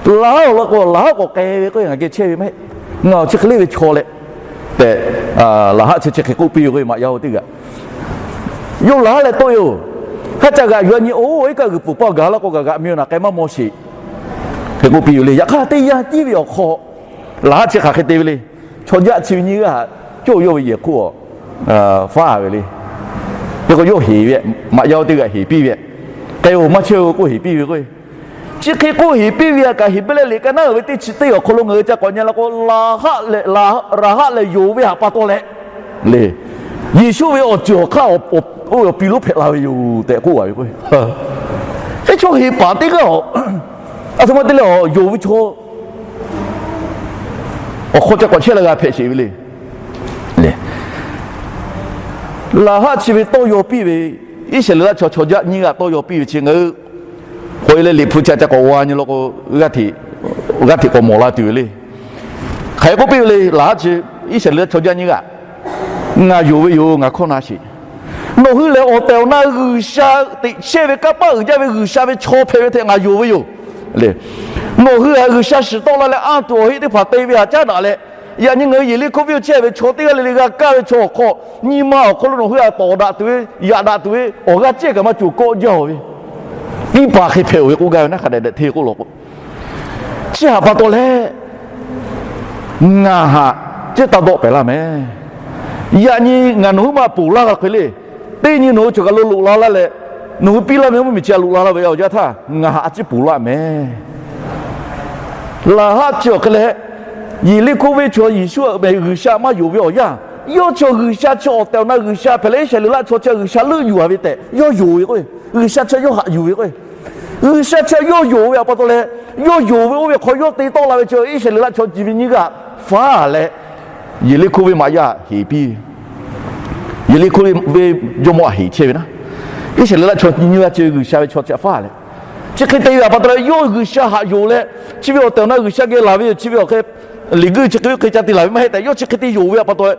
Laˬ oˬ law k'o, laˬ oˬ k'awꞈ k'ai ve k'oˆ ve ngaˬ geh chehˇ ve maˇ heˆ. Ngaˬ awˬ chi hk'e le ve chaw leh tehꞈ, laˬ haˆ chi chi hk'e k'oˆ piˇ ve k'o, maꞈ yaˇ-oˬ teˇ g'aˇ, yawˇ laˬ haˆ leh tawˆ e-oˬ. Haˉ caꞈ g'aꞈ yuˬ a nyi, oˇ iˉ kaˆ g'uiˬ pfuhˍ paw gaˬ la k'o, gaˬ g'aꞈ mi-oˬ, naˬ k'ai maˇ maw sheˍ, hk'e k'oˆ piˇ ve le. Yaꞈ hk'aˇ teˇ yanˇ tiˉ ve awˬ hk'aw, laˬ haˆ chi hk'aˬ hk'e te ve le. Chaw jaˆ chi ve nyi g'aˇ, coˇ yawˇ ve yehˬ hk'oˆ a faˉ ve le. Hk'e k'o yawˇ heˍ ve, maꞈ yaˇ-oˬ teˇ g'aˇ heˍ piˇ ve, k'ai-oˬ, maˇ chehˇ-oˬ k'oˆ heˍ piˇ ve k'o, chi hk'e k'oˆ heˍ piˇ ve a kaꞈ, Heˍbrehˇ liꞈ ka naˉ uiˍ ve teˇ chi teˇ awˬ hk'aw lo ngaˬ hui ca k'awꞈ nyi la k'o, laˬ haˆ lehˬ, laˬ haˆ lehˬ yonˍ ve htaꞈ pa taw leh le, Yeˍsuˆ ve awˬ ceuˬ awˬ hk'aˇ awˬ pi lonˉ hpehꞈ la ve yoˬ tehꞈ k'oˆ a ve k'o, teˇ chaw heˍ paˍ teˇ g'aˇ, a htoꞈ ma te leh yonˍ ve chaw awˬ hk'aw ca k'awꞈ chehˇ la g'a hpehꞈ sheˍ ve le. Laˬ haˆ chi ve tawˇ yaw piˇ ve, Iˉsaˍreˍlaˆ chaw chaw jaˆ nyiˇ g'aˇ tawˇ yaw piˇ ve chi ngaˬ hui k'awꞈ e leh Liꞈ hpu ca ca k'awꞈ g'a nyi law k'o, g'aˇ hteꞈ k'awꞈ mawˬ la tuˬ ve le. Hk'aˬ hk'e k'oˆ piˇ ve le, laˬ haˆ chi Iˉsaˍreˍlaˆ chaw jaˆ nyiˇ g'aˇ, ngaˬ yonˍ ve yoˬ, ngaˬ hkawˇ na sheˍ. Nawˬ hui lehˬ awˬ tehˬ awˬ na G'uiˬsha teꞈ chehˇ ve kanˇ paˆ uiˍ jaˇ ve G'uiˬsha ve chaw hpehꞈ ve htaꞈ ngaˬ yonˍ ve yoˬ. Nawˬ hui htaꞈ G'uiˬsha shiˍ tawˆ la leh anˇ tuˬ awˬ heˆ teˇ hpaˍ te ve htaꞈ caˉ daꞈ leh, yaꞈ nyi ngaˬ hui Yeˍriˆhkoˇ venˇ oˇ chehˇ ve chaw teˇ g'aˇ le le g'a kaˇ ve chaw awˬ hk'aw, nyi ma awˬ hk'aw lo nawˬ hui htaꞈ tawˍ daꞈ tuˬ ve, yaꞈ daꞈ tuˬ ve awˬ g'aˇ cehˇ kaꞈ maˇ cawˬ kawˆ jaˇ-oˬ ve, tiˇ paˍ hk'e hpehꞈ-oˬ ve k'oˆ gaˇ ve naˉ hk'a dehꞈ dehꞈ hteˇ k'oˆ law k'o, chi htaꞈ pa taw leh ngaˬ htaꞈ cehˇ taˇ dawˆ pehˍ laˇ mehˍ. Yaꞈ nyi ngaˬ nawˬ hui maˇ ponˬ laˇ g'a hk'e le. Teˇ nyi nawˬ hui cawˬ kaˬ lo loꞈ la laˇ leh, nawˬ hui piˇ laˇ ve mvuhˇmiˬ chi htaꞈ loꞈ la laˇ ve awˬ yanˇ htaˇ, ngaˬ htaꞈ a ciˉ ponˬ laˇ mehˍ. Laˬ haˆ chi awˬ hk'e leh, Yeˍriˆhkoˇ venˇ chaw Yeˍsuˆ G'uiˬsha maˇ yonˍ ve awˬ yanˇ, yawˇ chi G'uiˬsha chi awˬ tehˬ awˬ na G'uiˬsha hpehꞈ leh, Iˉsaˍreˍlaˆ chaw chi G'uiˬsha leuˆ yuˬ-a ve tehꞈ yawˇ yonˍ ve k'o, G'uiˬsha chi yawˇ haꞈ yuˬ ve k'o, G'uiˬsha chi yawˇ yonˍ ve htaꞈ pa taw leh, yawˇ yonˍ ve oˇ ve hk'aw yawˇ te tawˆ la ve chi Iˉsaˍreˍlaˆ chaw chi ve nyiˇ g'aˇ faˉ leh, Yeˍriˆhkoˇ venˇ maꞈ yaˇ heˍ piˇ ve, Yeˍriˆhkoˇ venˇ jawˇmawˇ htaꞈ heˍ chehˇ ve naˉ, Iˉsaˍreˍlaˆ chaw nyiˇ g'aˇ chi G'uiˬsha ve chaw chi htaꞈ faˉ leh, chi hk'e te ve htaꞈ pa taw leh yawˇ G'uiˬsha haꞈ yonˍ leh, chi ve awˬ tehˬ awˬ na G'uiˬsha geh laˬ ve yoˬ, chi ve awˬ hk'e liꞈ guˇ chi hk'e ve hk'e ca te laˬ ve maˇ heˆ tehꞈ, yawˇ chi hk'e te yonˍ ve htaꞈ pa taw leh,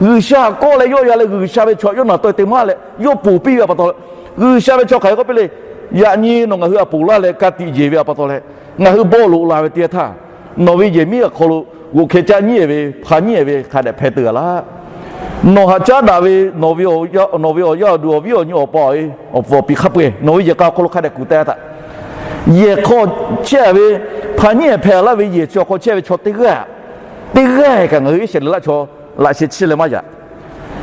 G'uiˬsha haꞈ kawˆ leh yawˇ ya leh G'uiˬsha ve chaw yawˇ naˬ taweh te maˇ leh yawˇ ponˬ piˇ ve htaꞈ pa taw leh, G'uiˬsha ve chaw hk'aˬ hk'e k'oˆ piˇ le, yaꞈ nyi nawˬ ngaˬ hui htaꞈ ponˬ laˇ leh ka tiꞈ yeˬ ve htaꞈ pa taw leh, ngaˬ hui bawˆ loꞈ la ve teˇ yanˇ htaˇ, nawˬ ve yehˬ miˉ awˬ hk'aw lo g'oꞈ hkeh caˇ nyiˉ-ehˍ ve hpa nyiˉ-ehˍ ve hk'a dehꞈ hpeh teuˬ-a laˇ. Nawˬ htaꞈ caˉ daꞈ ve nawˬ ve awˬ yaˇ awˬ duˬ awˬ viˉ awˬ nyi awˬ pa awˬ e awˬ pfuhˍ awˬ pi hk'a peu-eˬ nawˬ ve yehˬ k'a awˬ hk'aw lo hk'a dehꞈ kuˬ teh-a htaꞈ, yehˬ hk'aw chehˇ-a ve hpa nyiˉ-ehˍ hpeh-a laˇ ve yehˬ chi awˬ hk'aw chehˇ ve chaw teˇ g'aˇ, teˇ g'aˇ kaꞈ ngaˬ hui Iˉsaˍreˍlaˆ chaw laꞈ sheh chiˇ leh maˇ yaꞈ.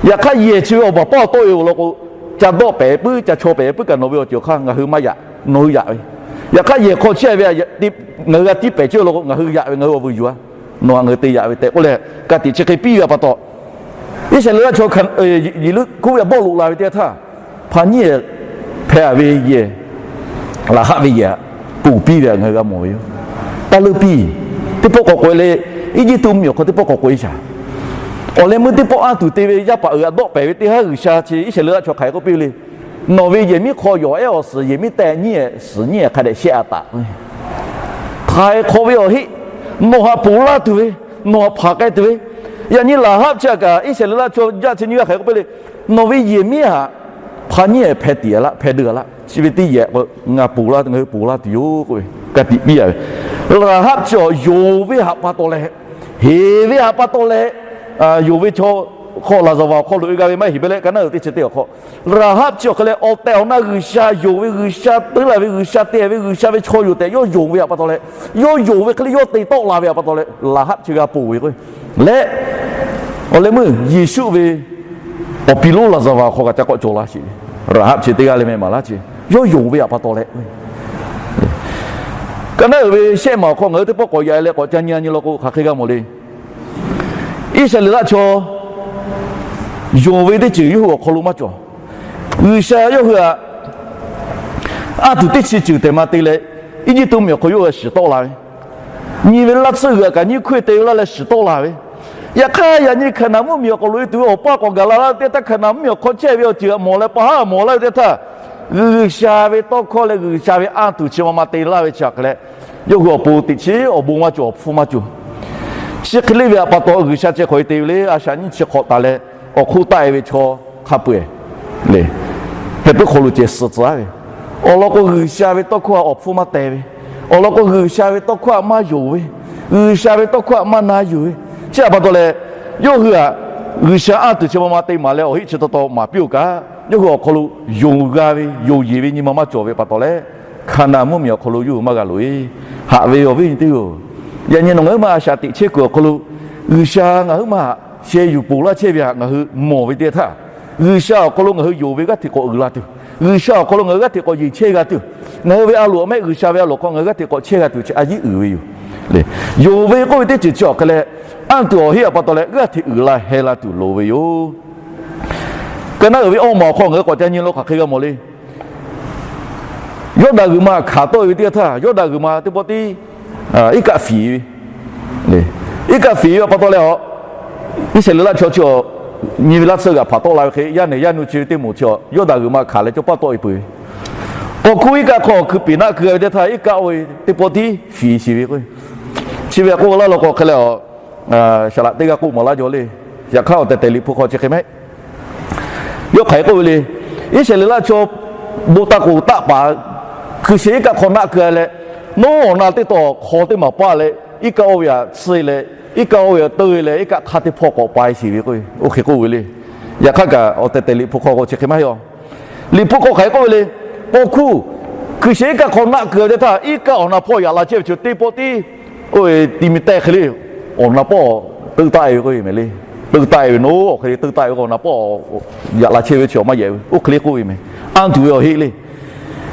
Yaꞈ hk'aˇ yehˬ chi ve awˬ baˬ paˇ awˬ tawˆ-e-oˬ law k'o, ca dawˆ pehˍ puiˉ ca chaw pehˍ puiˉ kaꞈ nawˬ ve awˬ ceuˬ awˬ hk'aˇ ngaˬ hui maˇ yaꞈ, nawˬ hui yaꞈ ve. Yaꞈ hk'aˇ yehˬ hk'aw chehˇ ve ngaˬ hui g'a tiˇ pehˍ ceuˬ law k'o, ngaˬ hui yaꞈ ve, ngaˬ hui awˬ vuiˬ yuˬ-a, nawˬ htaꞈ ngaˬ hui te yaꞈ ve tehꞈ k'oˆ leh, ka tiꞈ chi hk'e piˇ ve htaꞈ pa taw, Iˉsaˍreˍlaˆ chaw Yeˍriˆhkoˇ venˇ bawˆ loꞈ la ve teˇ yanˇ htaˇ, hpa nyiˉ-ehˍ hpeh-a ve yehˬ, laˬ haˆ ve yehˬ ponˬ piˇ ve htaꞈ ngaˬ hui g'a mawˬ ve yoˬ. Taˇ leuˆ piˇ. Teˇ pawˆ k'awꞈ k'oꞈ-e leh, Eˇjiˇtuꞈ mvuhˇmiˬ awˬ hk'aw teˇ pawˆ k'awꞈ k'oꞈ-e shaˍ. Awˬ leh meuˇ teˇ pawˆ anˇ tuˬ te ve yaˇ paˍ uiˍ htaꞈ dawˆ pehˍ ve teˇ haˉ G'uiˬsha chi Iˉsaˍreˍlaˆ chaw hk'aˬ hk'e k'oˆ piˇ ve le. Nawˬ ve yehˬ miˉ hk'aw yawˬ ehˉ awˬ suhˍ yehˬ miˉ tehꞈ nyiˉ-ehˍ suhˍ nyiˉ-ehˍ hk'a dehꞈ shehˆ-a taˍ. Htaiˍ hk'awꞈ ve awˬ heˆ, nawˬ htaꞈ ponˬ laˇ tuˬ ve, nawˬ htaꞈ hpanˍ k'ai tuˬ ve, yaꞈ nyi laˬ haˆ chi htaꞈ kaꞈ Iˉsaˍreˍlaˆ chaw jaˇ chi nyiˇ g'aˇ hk'aˬ hk'e k'oˆ piˇ le. Nawˬ ve yehˬ miˉ htaꞈ hpa nyiˉ-ehˍ hpeh tiꞈ-a laˇ, hpeh deu-a laˇ. Chi ve teˇ yehˬ k'o ngaˬ ponˬ laˇ, ngaˬ hui ponˬ laˇ tuˬ yoˬ k'oˆ ve ka tiꞈ piˇ-a ve. Laˬ haˆ chi awˬ yonˍ ve htaꞈ pa taw leh, heˍ ve htaꞈ pa taw leh, yonˍ ve chaw hk'aw laˍzaˍvaˍ awˬ hk'aw loꞈ-e g'a ve maˇ heˍ ve leh ka naˉ uiˍ teˇ chi teˇ awˬ hk'aw, laˬ haˆ chi awˬ hk'e leh awˬ tehˬ awˬ na G'uiˬsha yonˍ ve, G'uiˬsha teuˉ la ve, G'uiˬsha te ve, G'uiˬsha ve chaw yoˬ tehꞈ yawˇ yonˍ ve htaꞈ pa taw leh, yawˇ yonˍ ve hk'e le yawˇ te tawˆ la ve htaꞈ pa taw leh laˬ haˆ chi g'a ponˬ ve k'o, leh awˬ leh meuˇ Yeˍsuˆ ve awˬ pi lonˉ laˍzaˍvaˍ awˬ hk'aw kaꞈ ca k'awꞈ cawˬ la sheˍ ve, laˬ haˆ chi teˇ g'aˇ leh meh maˍ laˇ chi, yawˇ yonˍ ve htaꞈ pa taw leh, ka naˉ uiˍ ve shehˆ maˬ awˬ hk'aw ngaˬ hui teˇ pawˆ k'awꞈ yaꞈ-e leh k'awꞈ ca nyi-a nyi law k'o hk'aˬ hk'e g'a mawˬ le. Iˉsaˍreˍlaˆ chaw yonˍ ve teˇ ceuˬ yawˇ hui awˬ hk'aw lo maˇ cawˬ. G'uiˬsha yawˇ hui htaꞈ anˇ tuˬ teˇ chi ceuˬ tehꞈ ma te leh, Eˇjiˇtuꞈ mvuhˇmiˬ awˬ hk'aw yawˇ hui shiˍ tawˆ la ve, nyi ve laˇ tsuhˇ g'uiˬ kaꞈ nyiˇ hkuˇ te ve laˇ leh shiˍ tawˆ la ve, yaꞈ hk'aˇ yaꞈ nyi Hkaˍnanˍ mvuhˇmiˬ awˬ hk'aw loꞈ-e tuˬ ve awˬ paˇ k'awꞈ gaˬ la laˇ ve teˇ htaˇ, Hkaˍnanˍ mvuhˇmiˬ awˬ hk'aw chehˇ ve awˬ ceuˬ htaꞈ mawˬ leh pa haˉ mawˬ laˇ ve teˇ htaˇ, G'uiˬsha ve tawˇ hkawˇ leh G'uiˬsha ve anˇ tuˬ chi ma ma te laˇ ve chi hk'e leh, yawˇ hui awˬ pon teꞈ chiˉ awˬ bon maˇ cawˬ, awˬ hpfuhˇ maˇ cawˬ. Chi hk'e le ve htaꞈ pa taw G'uiˬsha chi hk'aˬ hk'e te ve le, a shaꞈ nyiˇ chi hk'awꞈ taˍ leh awˬ hk'oˆ taˆ-e ve chaw hk'a peu-eˬ le, heh puiˉ hk'aw lo ceh suh tcuh-a ve, awˬ lawn k'o G'uiˬsha ve tawˇ hkawˇ htaꞈ awˬ hpfuhˇ maˇ teh ve, awˬ lawn k'o G'uiˬsha ve tawˇ hkawˇ htaꞈ maˇ yonˍ ve, G'uiˬsha ve tawˇ hkawˇ htaꞈ maˇ na yuˬ ve, chi htaꞈ pa taw leh, yawˇ hui htaꞈ G'uiˬsha anˇ tuˬ chi ma ma te maˍ leh awˬ heˆ chi taw taw maˍ piˇ-oˬ kaꞈ, yawˇ hui awˬ hk'aw lo yonˍ g'a ve, yonˍ yeˬ ve nyi ma maˇ cawˬ ve pa taw leh, Hkaˍnanˍ mvuhˇmiˬ awˬ hk'aw lo yawˇ hui maˇ g'a loꞈ-e. Haꞈ ve awˬ viˉ nyi teˇ-oˬ, yaꞈ nyi nawˬ ngaˬ huiˉ ma a shaꞈ teꞈ chehˇ kuiˬ awˬ hk'aw lo, G'uiˬsha ngaˬ huiˉ ma htaꞈ sheh yuˬ ponˬ laˇ chehˇ ve htaꞈ ngaˬ hui mawˬ ve teˇ htaˇ, G'uiˬsha awˬ hk'aw lo ngaˬ hui yonˍ ve g'aˇ hteꞈ k'awꞈ uiˍ la tuˬ, G'uiˬsha awˬ hk'aw lo ngaˬ hui g'aˇ hteꞈ k'awꞈ yeˬ chehˇ g'a tuˬ, ngaˬ hui ve a loˍ awˬ mehˆ G'uiˬsha ve a loˍ hk'aw ngaˬ hui g'aˇ hteꞈ k'awꞈ chehˇ g'a tuˬ chi a yiˉ uiˍ ve yoˬ. Yonˍ ve k'oˆ ve teˇ ceuˬ chi awˬ hk'e leh, anˇ tuˬ awˬ heˆ htaꞈ pa taw leh g'aˇ hteꞈ uiˍ la heh la tuˬ loˍ ve yoˬ. Ka naˉ uiˍ ve awˇ maˬ awˬ hk'aw ngaˬ hui k'awꞈ ca nyi lo hk'aˬ hk'e g'a mawˬ le. Yawˇdanˍ g'uiˬ ma hkanˍ tawˆ-e ve teˇ g'aˇ htaˇ, Yawˇdanˍ g'uiˬ ma teˇ pawˆ tiˉ iˉ kaˆ fiˍ ve, iˉ kaˆ fiˍ ve pa taw leh, Iˉsaˍreˍlaˆ chaw chi nyi ve laˇ tsuhˇ g'aꞈ hpanˍ tawˆ la ve hk'e, yaˇ nehˬ yaˇ nu chi ve teˇ moˍ chi Yawˇdanˍ g'uiˬ ma hkanˍ leh caw paˇ tawˆ-e peuˬ ve. K'awꞈ hkuˇ iˉ kaˆ hk'aw hkui peˍ naˆ keu ve teˇ htaˇ, iˉ kaˆ oˇ ve teˇ pawˆ tiˉ fiˍ shiˍ ve k'o, chi ve a k'oˆ laˇ law k'o hk'e leh, saˍ laꞈ teˇ g'aˇ k'oˆ maˍ laˇ jaw le. Yaꞈ hk'aˇ awˬ tehˬ tehˬ Liꞈ hpu hk'aw chi hk'e maˇ heˆ. Yawˇ hk'aˬ hk'e k'oˆ ve le. Iˉsaˍreˍlaˆ chaw bon taˇ k'oˍ taˆ paˍ hkui sheh iˉ kaˆ hk'aw naˆ keu leh, nawˉ awˬ na teˇ taw hk'aw teˇ maˬ paˇ leh, iˉ kaˆ oˇ ve htaꞈ tsuhˇ leh, iˉ kaˆ oˇ ve htaꞈ teuˇ leh, iˉ kaˆ hk'a teˇ hpawˇ k'awꞈ pa shiˍ ve k'o, oˇ hk'e k'oˆ ve le. Yaꞈ hk'aˇ kaꞈ awˬ tehˬ tehˬ Liꞈ hpu hk'aw k'o chi hk'e maˇ heˆ-oˬ. Liꞈ hpu hk'aw hk'aˬ hk'e k'oˆ ve le. K'awꞈ hkuˇ, hkui sheh iˉ kaˆ hk'aw naˆ keu ve teˇ htaˇ, iˉ kaˆ awˬ na hpawˇ yaꞈ la chehˇ ve chi teˇ pawˆ tiˉ oˇ ve ti mi tehˇ hk'e le, awˬ na pawˆ teuˇ taˆ-e ve k'oˆ ve mehˍ le. Teuˇ taˆ-e ve naˉ, awˬ hk'e le teuˇ taˆ-e ve k'o, awˬ na pawˆ yaꞈ la chehˇ ve chi awˬ maˇ yehˬ ve, oˇ hk'e le k'oˆ ve mehˍ. Anˇ tuˬ ve awˬ heˆ le.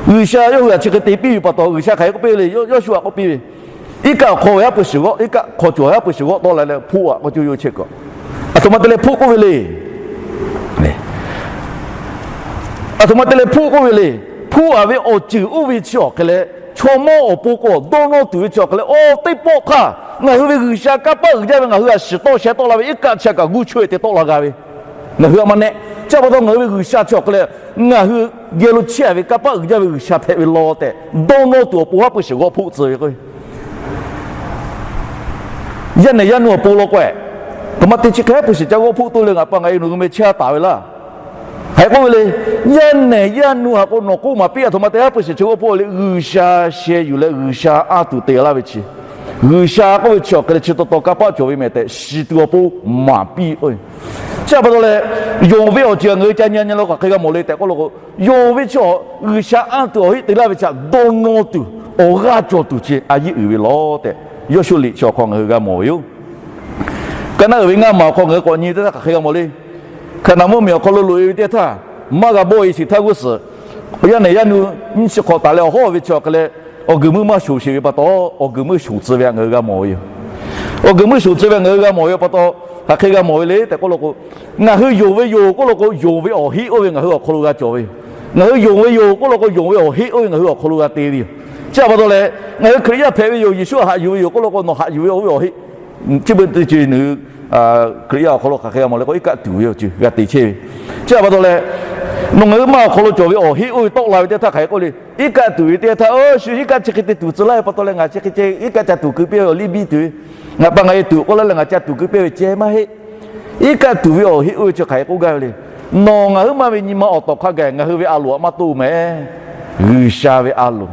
G'uiˬsha yawˇ hui htaꞈ chi hk'e te piˇ ve pa taw, G'uiˬsha hk'aˬ hk'e k'oˆ piˇ le, Yawˇshuˆ htaꞈ k'oˆ piˇ ve, iˉ kaˆ awˬ hk'aw ve haˉ pui shiˍ g'awˆ, iˉ kaˆ hk'aw cawˬ haˉ pui shiˍ g'awˆ tawˆ la leh hpoˆ-a k'o, co yo chehˇ kaꞈ, aˬ htoꞈ ma te leh hpoˆ k'oˆ ve le. Aˬ htoꞈ ma te leh hpoˆ k'oˆ ve le. Hpoˆ-a ve awˬ ceuˬ oˇ ve chi awˬ hk'e leh, chaw mawˇ awˬ pon k'o dawˇ nawˇ tuˬ ve chi awˬ hk'e leh, oˇ teˇ pawˆ htaˇ ngaˬ hui ve G'uiˬsha kanˇ paˆ uiˍ jaˇ ve ngaˬ hui htaꞈ shiˍ tawˆ sheh tawˆ la ve iˉ kaˆ chi kaꞈ g'uˇ chaweh te tawˆ la g'a ve, ngaˬ hui a maˇ nehˆ. Chi pa taw ngaˬ hui ve G'uiˬsha chi awˬ hk'e leh, ngaˬ hui geh lo chehˇ-a ve kanˇ paˆ uiˍ jaˇ ve G'uiˬsha hpehꞈ ve law tehꞈ dawˇ nawˇ tuˬ awˬ pon haˉ pui shiˍ g'awˆ hpoˆ tcuh ve k'o, yaˇ nehˬ yaˇ nu awˬ pon law k'o, aˬ htoꞈ ma te chi hk'e haˉ pui shiˍ ca g'awˆ hpoˆ toˇ leh ngaˬ pa ngaˬ e nawˬ hui meh chehˇ-a taˍ ve laˇ. Hk'aˬ hk'e k'oˆ ve le. Yaˇ nehˬ yaˇ nu htaꞈ k'o nawˬ k'oˆ maˍ piˇ, aˬ htoꞈ ma te haˉ pui shiˍ chi g'awˆ hpoˆ le. G'uiˬsha sheh yuˬ leh G'uiˬsha anˇ tuˬ te laˇ ve chi, G'uiˬsha k'oˆ ve chi awˬ hk'e leh chi taw taw kanˇ paˆ cawˬ ve mehˍ tehꞈ shiˍ tuˬ awˬ pon maˍ piˇ k'o, chi pa taw leh, yonˍ ve awˬ ceuˬ ngaˬ hui ca nyi nyi lo hk'aˬ hk'e g'a mawˬ le tehꞈ k'oˆ law k'o, yonˍ ve chi G'uiˬsha anˇ tuˬ awˬ heˆ te laˇ ve chi htaꞈ dawˇ nawˇ tuˬ, awˬ g'aˇ cawˬ tuˬ chi a yiˉ uiˍ ve law tehꞈ Yawˇshuˆ liꞈ chi awˬ hk'aw ngaˬ hui g'a mawˬ ve yoˬ. Ka naˉ uiˍ ve ngaˇ maˬ awˬ hk'aw ngaˬ hui k'awꞈ nyi teˇ htaˇ hk'aˬ hk'e g'a mawˬ le. Hkaˍnanˍ mvuhˇmiˬ awˬ hk'aw lo loꞈ-e ve teˇ htaˇ, maˇ g'a bawˆ-e shiˍ htaˇ g'uˇ suhˍ, yaˇ nehˬ yaˇ nu nyiˇ chi hk'awꞈ taˍ leh awˬ hawˉ ve chi awˬ hk'e leh, awˬ guiˬ meuˇ maˇ shoˍ sheˍ ve pa taw, awˬ guiˬ meuˇ shoˍ tcuh ve htaꞈ ngaˬ hui g'a mawˬ ve yoˬ. Awˬ guiˬ meuˇ shoˍ tcuh ve htaꞈ ngaˬ hui g'a mawˬ ve pa taw, hk'aˬ hk'e g'a mawˬ ve le tehꞈ k'oˆ law k'o, ngaˬ hui yonˍ ve yoˬ k'oˆ law k'o, yonˍ ve awˬ heˆ oˇ ve ngaˬ hui awˬ hk'aw lo g'a cawˬ ve yoˬ. Ngaˬ hui yonˍ ve yoˬ k'oˆ law k'o, yonˍ ve awˬ heˆ oˇ ve ngaˬ hui awˬ hk'aw lo g'a te ve yoˬ. Chi pa taw leh, ngaˬ hui Hkriꞈ yaˇ hpehꞈ ve yoˬ, Yeˍsuˆ htaꞈ haꞈ yuˬ ve yoˬ k'oˆ law k'o, nawˬ haꞈ yuˬ ve oˇ ve awˬ heˆ, chi beuꞈ teˇ ceuˬ nawˬ hui Hkriꞈ yaˇ awˬ hk'aw lo hk'aˬ hk'e g'a mawˬ le k'o, iˉ kaˆ tuˬ ve awˬ ceuˬ g'a te chehˇ ve. Chi pa taw leh, nawˬ ngaˬ hui maˇ awˬ hk'aw lo cawˬ ve awˬ heˆ oˇ ve tawˆ la ve teˇ htaˇ hk'aˬ hk'e k'oˆ le. Iˉ kaˆ tuˬ ve teˇ htaˇ, oˇ shu iˉ kaˆ chi hk'e te tuˬ tcuh laˇ ve pa taw leh ngaˬ chi hk'e ceh iˉ kaˆ ca tuˬ keu piˇ ve awˬ liˇ biˇ tuˬ ve, ngaˬ pa ngaˬ e tuˬ k'oˆ laˇ leh ngaˬ ca tuˬ keu piˇ ve ceh maˇ heˆ. Iˉ kaˆ tuˬ ve awˬ heˆ oˇ ve chi hk'aˬ hk'e k'oˆ gaˇ ve le. Nawˬ ngaˬ huiˉ ma ve nyi ma awˬ tawˍ hk'a gaˬ ngaˬ hui ve a loˍ htaꞈ maˇ toˇ mehˍ. G'uiˬsha ve a loˍ,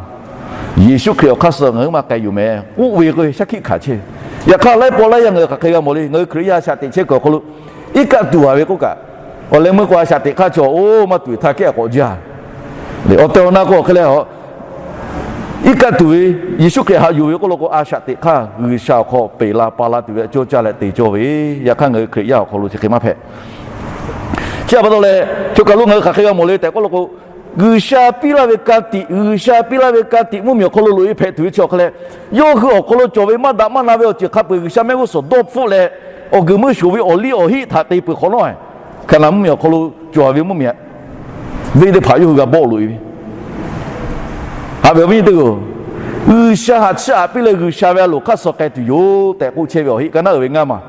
Yeˍsuˆ Hkriꞈ awˬ hk'aˇ suh ngaˬ huiˉ ma k'ai yuˬ mehˍ k'oˆ ve k'o, shaˉ hkiˆ hkanˍ chehˇ ve. Yaꞈ hk'aˇ laiˉ pawˆ laiˉ yaˇ ngaˬ hui hk'aˬ hk'e g'a mawˬ le. Ngaˬ hui Hkriꞈ yaˇ shaꞈ teꞈ chehˇ kuiˬ awˬ hk'aw lo iˉ kaˆ tuˬ-a ve k'oˆ kaꞈ, awˬ leh meuˇ k'o a shaꞈ teꞈ hk'aˇ chi-a, oˇ maˇ tuˬ htaˇ kehˉ k'awꞈ jaˇ. Awˬ tehˬ awˬ na k'o awˬ hk'e leh, iˉ kaˆ tuˬ ve Yeˍsuˆ Hkriꞈ haꞈ yuˬ ve k'oˆ law k'o, a shaꞈ teꞈ hk'aˇ G'uiˬsha awˬ hk'aw peˬ la pa la tuˬ ve cawˇ caˇ leh te cawˇ ve. Yaꞈ hk'aˇ ngaˬ hui Hkriꞈ yaˇ awˬ hk'aw lo chi hk'e maˇ hpehꞈ. Chi pa taw leh, choˬ kaˬ lo ngaˬ hui hk'aˬ hk'e g'a mawˬ le tehꞈ k'oˆ law k'o, G'uiˬsha piˇ laˇ ve ka tiꞈ, G'uiˬsha piˇ laˇ ve ka tiꞈ mvuhˇmiˬ awˬ hk'aw lo loꞈ-e hpehꞈ tuˬ ve chi awˬ hk'e leh, yawˇ hui awˬ hk'aw lo cawˬ ve maˇ daꞈ maˇ na ve awˬ ceuˬ hk'a peu-eˬ G'uiˬsha mehˆ g'uˇ suhˍ dawˇ hpfuhˆ leh, awˬ guiˬ meuˇ shoˍ ve awˬ liˇ awˬ heˆ htaꞈ te peuˬ hk'awꞈ nawˉ, Hkaˍnanˍ mvuhˇmiˬ awˬ hk'aw lo cawˬ ve mvuhˇmiˬ venˇ teˇ hpaˍ yawˇ hui g'a bawˆ loꞈ-e ve. Haꞈ ve awˬ viˉ nyi teˇ-oˬ, G'uiˬsha htaꞈ chiˇ aꞈ piˇ leh G'uiˬsha ve a loˍ hk'aˇ suh k'ai tuˬ yoˬ tehꞈ k'oˆ chehˇ ve awˬ heˆ ka naˉ uiˍ ve ngaˇ maˬ.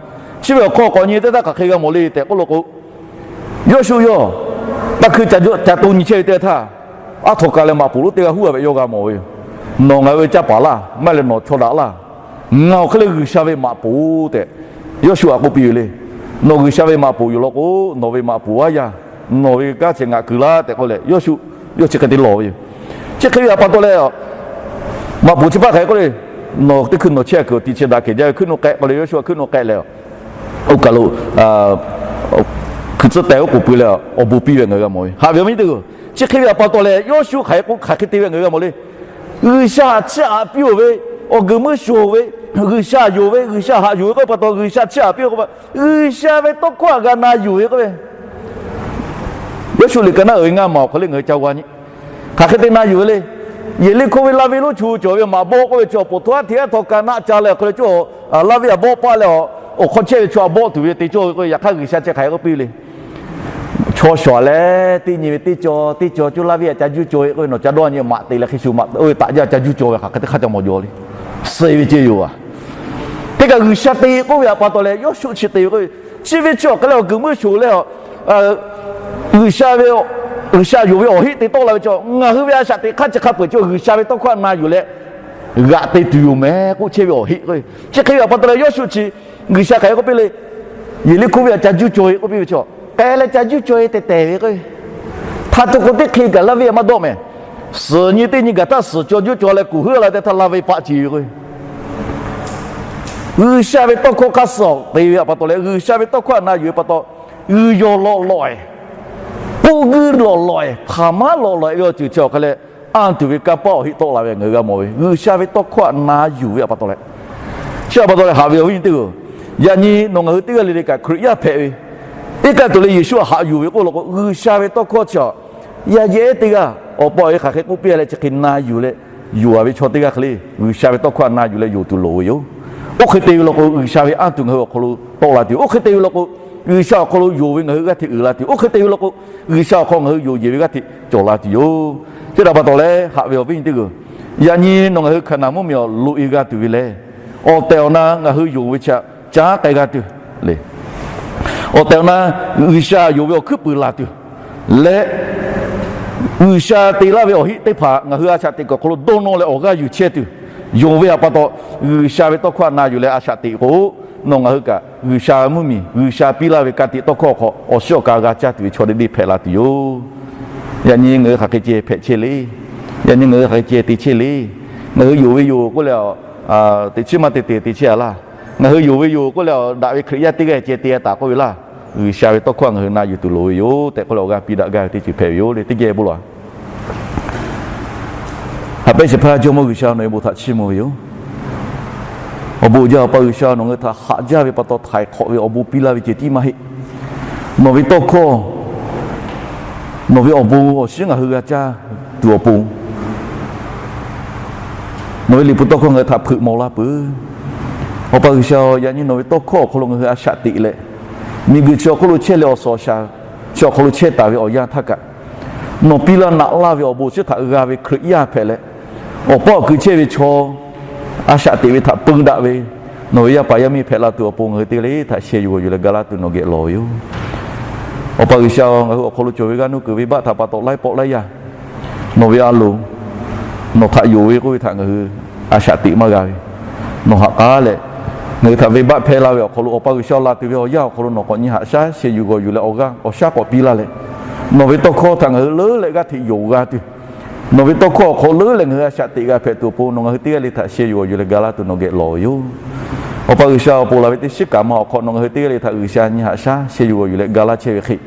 Chi ve awˬ hk'aw k'awꞈ nyi teˇ htaˇ hk'aˬ hk'e g'a mawˬ le tehꞈ k'oˆ law k'o, Yawˇshuˆ yawˇ taˇ hkui ca to nyi chehˇ ve teˇ htaˇ, aˉ htaw ka leh maꞈ poˍ lonˉ teˇ g'aˇ huˉ a ve yawˇ g'a mawˬ ve yoˬ. Nawˬ ngaˬ hui ve caˇ paˍ laˇ, maˇ heˆ leh nawˬ chaw daꞈ laˇ. Ngaˬ awˬ hk'e leh G'uiˬsha ve maꞈ poˍ tehꞈ Yawˇshuˆ htaꞈ k'oˆ piˇ ve le. Nawˬ G'uiˬsha ve maꞈ poˍ yoˬ law k'o, nawˬ ve maꞈ poˍ aˉ yaˇ, nawˬ ve kanˉ ceh ngaˬ kuiˬ laˇ tehꞈ k'oˆ leh, Yawˇshuˆ yawˇ chi hk'e te lawˬ ve yoˬ. Chi hk'e ve htaꞈ pa taw leh, maꞈ poˍ chi hpaˇ hk'aˬ hk'e k'oˆ le. Nawˬ teˇ hkui nawˬ chehˇ kuiˬ awˬ ti chi daꞈ kehˬ jaˇ ve hkuiˉ nuˆ k'ehˆ k'o leh, Yoˇsuˆ hkuiˉ nuˆ k'ehˆ leh, oˇ kaˬ lo hkui tcuhˉ teh oˉ k'oˍ pui leh awˬ bon piˇ ve ngaˬ hui g'a mawˬ ve. Haꞈ ve awˬ viˉ nyi teˇ hpaˍ-oˬ, chi hk'e ve awˬ pa taw leh Yoˇsuˆ hk'aˬ hk'e k'oˆ hk'aˬ hk'e te ve ngaˬ hui g'a mawˬ le. G'uiˬsha haꞈ chiˇ aꞈ piˇ-oˬ ve, awˬ guiˬ meuˇ shoˍ ve, G'uiˬsha yonˍ ve, G'uiˬsha haꞈ yonˍ ve k'oˆ ve pa taw, G'uiˬsha chiˇ aꞈ piˇ-oˬ k'o, G'uiˬsha ve tawˇ hkawˇ htaꞈ g'a na yuˬ ve k'oˆ ve. Yoˇsuˆ liꞈ ka naˆ uiˍ ve ngaˇ maˬ awˬ hk'aw lo ngaˬ hui ca g'a nyi. Hk'aˬ hk'e te na yuˬ ve le. Yeˍriˆhkoˇ ve laˇ ve lonˉ chu cawˬ ve maꞈ bawˆ k'oˆ ve chi awˬ poˍ htaˇ hteˇ aˉ htaw ka naˆ ca leh awˬ hk'aw lo cawˇ, laˇ ve aꞈ bawˆ paˆ leh awˬ hk'aw chehˇ ve chaw aꞈ bawˆ tuˬ ve te cawˇ ve k'o, yaꞈ hk'aˇ G'uiˬsha chi hk'aˬ hk'e k'oˆ piˇ le. Chaw shawˍ leh teˇ nyi ve teˇ cawˇ, teˇ cawˇ cawˇ laˇ ve aꞈ ca juˇ cawˬ ve k'oˆ ve, nawˬ ca dawˇ nyi maꞈ te leh hk'e shuˍ maꞈ oˇ ve taꞈ jaˇ ca juˇ cawˬ ve hk'aˬ hk'e teˇ hk'aˇ ca mawˬ jaw le. Suh ve ceh yoˬ a. Teˇ kaꞈ G'uiˬsha te k'oˆ ve awˬ pa taw leh Yoˇsuˆ chi te ve k'oˆ ve, chi ve chi awˬ hk'e leh awˬ guiˬ meuˇ shoˍ leh a, G'uiˬsha ve, G'uiˬsha yonˍ ve awˬ heˆ te tawˆ la ve chi, ngaˬ hui ve a shaꞈ teꞈ hk'aˇ chi hk'a peu-eˬ chi G'uiˬsha ve tawˇ hkawˇ htaꞈ na yuˬ leh g'aꞈ te tuˬ yoˬ mehˍ k'oˆ chehˇ ve awˬ heˆ k'o, chi hk'e ve awˬ pa taw leh Yoˇsuˆ chi G'uiˬsha hk'aˬ hk'e k'oˆ piˇ le. Yeˍriˆhkoˇ ve aꞈ ca juˇ cawˬ ve k'oˆ piˇ ve chi, k'ai leh ca juˇ cawˬ ve tehˬ tehˬ ve k'o, hk'a tuꞈ k'o teˇ hk'e kaꞈ laˇ ve aꞈ maˇ dawˆ mehˍ. Suhˍ nyi teˇ nyi gaˬ htaˇ suhˍ cawˇ juˇ cawˬ leh kuˬ huiˉ la teˇ htaˇ laˇ ve paˆ ce ve k'o, G'uiˬsha ve tawˇ hkawˇ hk'a suhˍ te ve awˬ pa taw leh G'uiˬsha ve tawˇ hkawˇ htaꞈ na yuˬ ve pa taw, g'uiˬ yawˬ lawꞈ lawꞈ-e, k'oˆ guiˇ lawꞈ lawꞈ-e, hpaˍ maˉ lawꞈ lawꞈ-e ve awˬ ceuˬ chi awˬ hk'e leh, anˇ tuˬ ve kanˇ paˆ awˬ heˆ tawˆ la ve ngaˬ hui g'a mawˬ ve. G'uiˬsha ve tawˇ hkawˇ htaꞈ na yuˬ ve awˬ pa taw leh, chi awˬ pa taw leh haꞈ ve awˬ viˉ nyi teˇ hpaˍ-oˬ, yaꞈ nyi nawˬ ngaˬ hui teˇ g'aˇ le le kaꞈ Hkriꞈ yaˇ hpehꞈ ve, iˉ kaˆ tuˬ leh Yeˍsuˆ htaꞈ haꞈ yuˬ ve k'oˆ law k'o, G'uiˬsha ve tawˇ hkawˇ chi a, yaꞈ yehˉ teˇ g'aˇ awˬ pa awˬ e hk'aˬ hk'e k'oˆ piˇ leh chi hk'e na yuˬ leh yonˍ-a ve chaw teˇ g'aˇ hk'e le, G'uiˬsha ve tawˇ hkawˇ htaꞈ na yuˬ leh yonˍ tuˬ loˍ ve yoˬ. Oˇ hk'e te ve law k'o, G'uiˬsha ve anˇ tuˬ ngaˬ hui awˬ hk'aw lo tawˆ la tuˬ yoˬ. Oˇ hk'e te ve law k'o, G'uiˬsha awˬ hk'aw lo yonˍ ve ngaˬ hui g'aˇ hteꞈ uiˍ la tuˬ yoˬ. Oˇ hk'e te ve law k'o, G'uiˬsha awˬ hk'aw ngaˬ hui yonˍ yeˬ ve g'aˇ hteꞈ cawˬ la tuˬ yoˬ. Chi htaꞈ pa taw leh haꞈ ve awˬ viˉ nyi teˇ hpaˍ-oˬ, yaꞈ nyi nawˬ ngaˬ hui Hkaˍnanˍ mvuhˇmiˬ awˬ loꞈ-e g'a tuˬ ve lehˬ, awˬ tehˬ awˬ na ngaˬ hui yonˍ ve chi htaꞈ caˉ k'ai g'a tuˬ le. Awˬ tehˬ awˬ na G'uiˬsha yonˍ ve awˬ hkuiˉ puiˍ laˬ tuˬ leh, G'uiˬsha te laˇ ve awˬ heˆ teˇ hpaˍ ngaˬ hui a shaꞈ teꞈ kuiˬ awˬ hk'aw lo dawˇ nawˇ leh awˬ g'aˇ yuˬ chehˇ tuˬ, yonˍ ve awˬ pa taw, G'uiˬsha ve tawˇ hkawˇ htaꞈ na yuˬ leh a shaꞈ teꞈ k'o, nawˬ ngaˬ hui kaꞈ G'uiˬsha mvuhˇmiˬ, G'uiˬsha piˇ laˇ ve ka tiꞈ tawˇ hkawˇ awˬ hk'aw awˬ shiˉ awˬ ka g'a caˇ tuˬ ve chaw teˇ deˇ hpehꞈ la tuˬ yoˬ. Yaꞈ nyi ngaˬ hui hk'aˬ hk'e ceh hpehꞈ chehˇ le. Yaꞈ nyi ngaˬ hui hk'aˬ hk'e ceh te chehˇ le. Ngaˬ hui yonˍ ve yoˬ k'oˆ leh, teꞈ chiˉ maˇ te te te chehˇ-a laˇ. Ngaˬ hui yonˍ ve yoˬ k'oˆ leh, daꞈ ve Hkriꞈ yaˇ teˇ g'aˇ ceh te-a taˍ k'oˆ ve laˇ. G'uiˬsha ve tawˇ hkawˇ htaꞈ ngaˬ hui na yuˬ tuˬ loˍ ve yoˬ tehꞈ k'oˆ leh awˬ g'aˇ piˇ daꞈ gaˇ ve teˇ ceuˬ hpehꞈ ve yoˬ le. Teˇ geh bon lawˬ. Haꞈ pehnˇ shehˍ hpaˇ Jawˇmawˇ G'uiˬsha, nawˬ ve bon htaꞈ chiˇ mvuh ve yoˬ. Awˬ bon uiˍ jaˇ, Awˬ pa G'uiˬsha, nawˬ ngaˬ hui htaꞈ haꞈ jaˇ ve pa taw htaiˍ hk'awꞈ ve awˬ bon piˇ laˇ ve ceh tiˉ maˇ heˆ. Nawˬ ve tawˇ hkawˇ, nawˬ ve awˬ bon awˬ shiˉ ngaˬ hui g'a caˇ tuˬ awˬ pon, nawˬ ve liꞈ hpu tawˇ hkawˇ ngaˬ hui htaꞈ hpeuꞈ maw laˇ peuˬ. Awˬ pa G'uiˬsha, yaꞈ nyi nawˬ ve tawˇ hkawˇ awˬ hk'aw lo ngaˬ hui a shaꞈ teꞈ leh, miˬguiˬ chi awˬ hk'aw lo chehˇ leh awˬ suhˍ awˬ shaˍ chi awˬ hk'aw lo chehˇ taˍ ve awˬ yanˇ htaˇ kaꞈ, nawˬ piˇ laˇ naꞈ laˇ ve awˬ bon awˬ shiˉ htaꞈ g'a ve Hkriꞈ yaˇ hpehꞈ leh, awˬ paˆ awˬ kui chehˇ ve chaw a shaꞈ teꞈ ve htaꞈ peu daꞈ ve nawˬ ve yaˇ paˍ yaˇ miˇ hpehꞈ la tuˬ awˬ pon ngaˬ hui teˇ g'aˇ le htaꞈ sheh yuˬ g'awˬ yuˬ leh ga laˇ tuˬ nawˬ geh lawˬ ve yoˬ. Awˬ pa G'uiˬsha, ngaˬ hui awˬ hk'aw lo cawˬ ve g'aˇ nuˇ kuiˬ venˇbaˆ htaꞈ pa taw laiˉ pawˆ laiˉ yaˇ nawˬ ve a loˍ, nawˬ htaꞈ yonˍ ve k'oˆ ve htaꞈ ngaˬ hui a shaꞈ teꞈ maˇ g'a ve, nawˬ ha k'aˉ leh, ngaˬ hui htaꞈ venˇbaˆ hpehˇ laˇ ve awˬ hk'aw lo Awˬ pa G'uiˬsha, la tuˬ ve awˬ yanˇ awˬ hk'aw lo nawˬ k'awꞈ nyi haꞈ shaˉ sheh yuˬ g'awˬ yuˬ leh awˬ g'aˇ awˬ shaˉ k'awꞈ piˇ laˇ leh, nawˬ ve tawˇ hkawˇ htaꞈ ngaˬ hui leuˉ leh g'aˇ hteꞈ yonˍ g'a tuˬ, nawˬ ve tawˇ hkawˇ awˬ hk'aw leuˉ leh ngaˬ hui a shaꞈ teꞈ g'a hpehꞈ tuˬ awˬ pon nawˬ ngaˬ hui teˇ g'aˇ le htaꞈ sheh yuˬ g'awˬ yuˬ leh ga laˇ tuˬ nawˬ geh lawˬ ve yoˬ. Awˬ pa G'uiˬsha, awˬ pon laˬ ve teˇ shiˉ kaꞈ ma awˬ hk'aw nawˬ ngaˬ hui teˇ g'aˇ le htaꞈ G'uiˬsha nyi haꞈ shaˉ sheh yuˬ g'awˬ yuˬ leh ga laˇ chehˇ ve hk'e,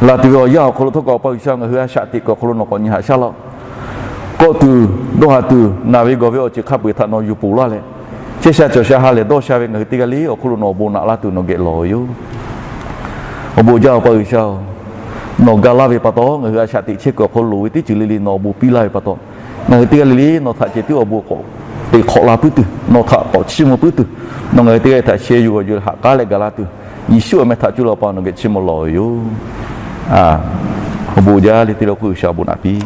la tuˬ ve awˬ yanˇ awˬ hk'aw lo htawˇ kaꞈ Awˬ pa G'uiˬsha, ngaˬ hui a shaꞈ teꞈ kuiˬ awˬ hk'aw lo nawˬ k'awꞈ nyi haꞈ shaˉ laˇ-oˆ. Kawˆ tuˬ, dawˇ haˍ tuˬ, naˬ ve gawˬ ve awˬ ceuˬ hk'a peu-eˬ htaꞈ nawˬ yuˬ poˬ laˇ leh, chehˇ sha cawˬ sha ha lehˬ dawˇ sha ve ngaˬ hui teˇ g'aˇ le awˬ hk'oˆ lo nawˬ awˬ bon naꞈ laˇ tuˬ nawˬ geh lawˬ ve yoˬ. Awˬ bon uiˍ jaˇ, Awˬ pa G'uiˬsha-oˬ, nawˬ ga laˇ ve pa taw ngaˬ hui a shaꞈ teꞈ chehˇ kuiˬ awˬ hk'aw lo loˍ ve teˇ ceuˬ le le nawˬ awˬ bon piˇ laˇ ve pa taw, ngaˬ hui teˇ g'aˇ le le nawˬ htaꞈ ceh tiˉ awˬ bon k'awꞈ teꞈ hk'awꞈ la puiˉ tuˬ, nawˬ htaꞈ k'awꞈ chiˇ mvuh puiˉ tuˬ, nawˬ ngaˬ hui teˇ g'aˇ le htaꞈ sheh yuˬ g'awˬ yuˬ leh ha k'aˉ leh ga laˇ tuˬ, Yeˍsuˆ awˬ meh htaꞈ cuˇ leh Awˬ pa nawˬ geh chiˇ mvuh lawˬ ve yoˬ. Awˬ bon uiˍ jaˇ le, teˇ le awˬ hk'oˆ G'uiˬsha awˬ bon naꞈ piˇ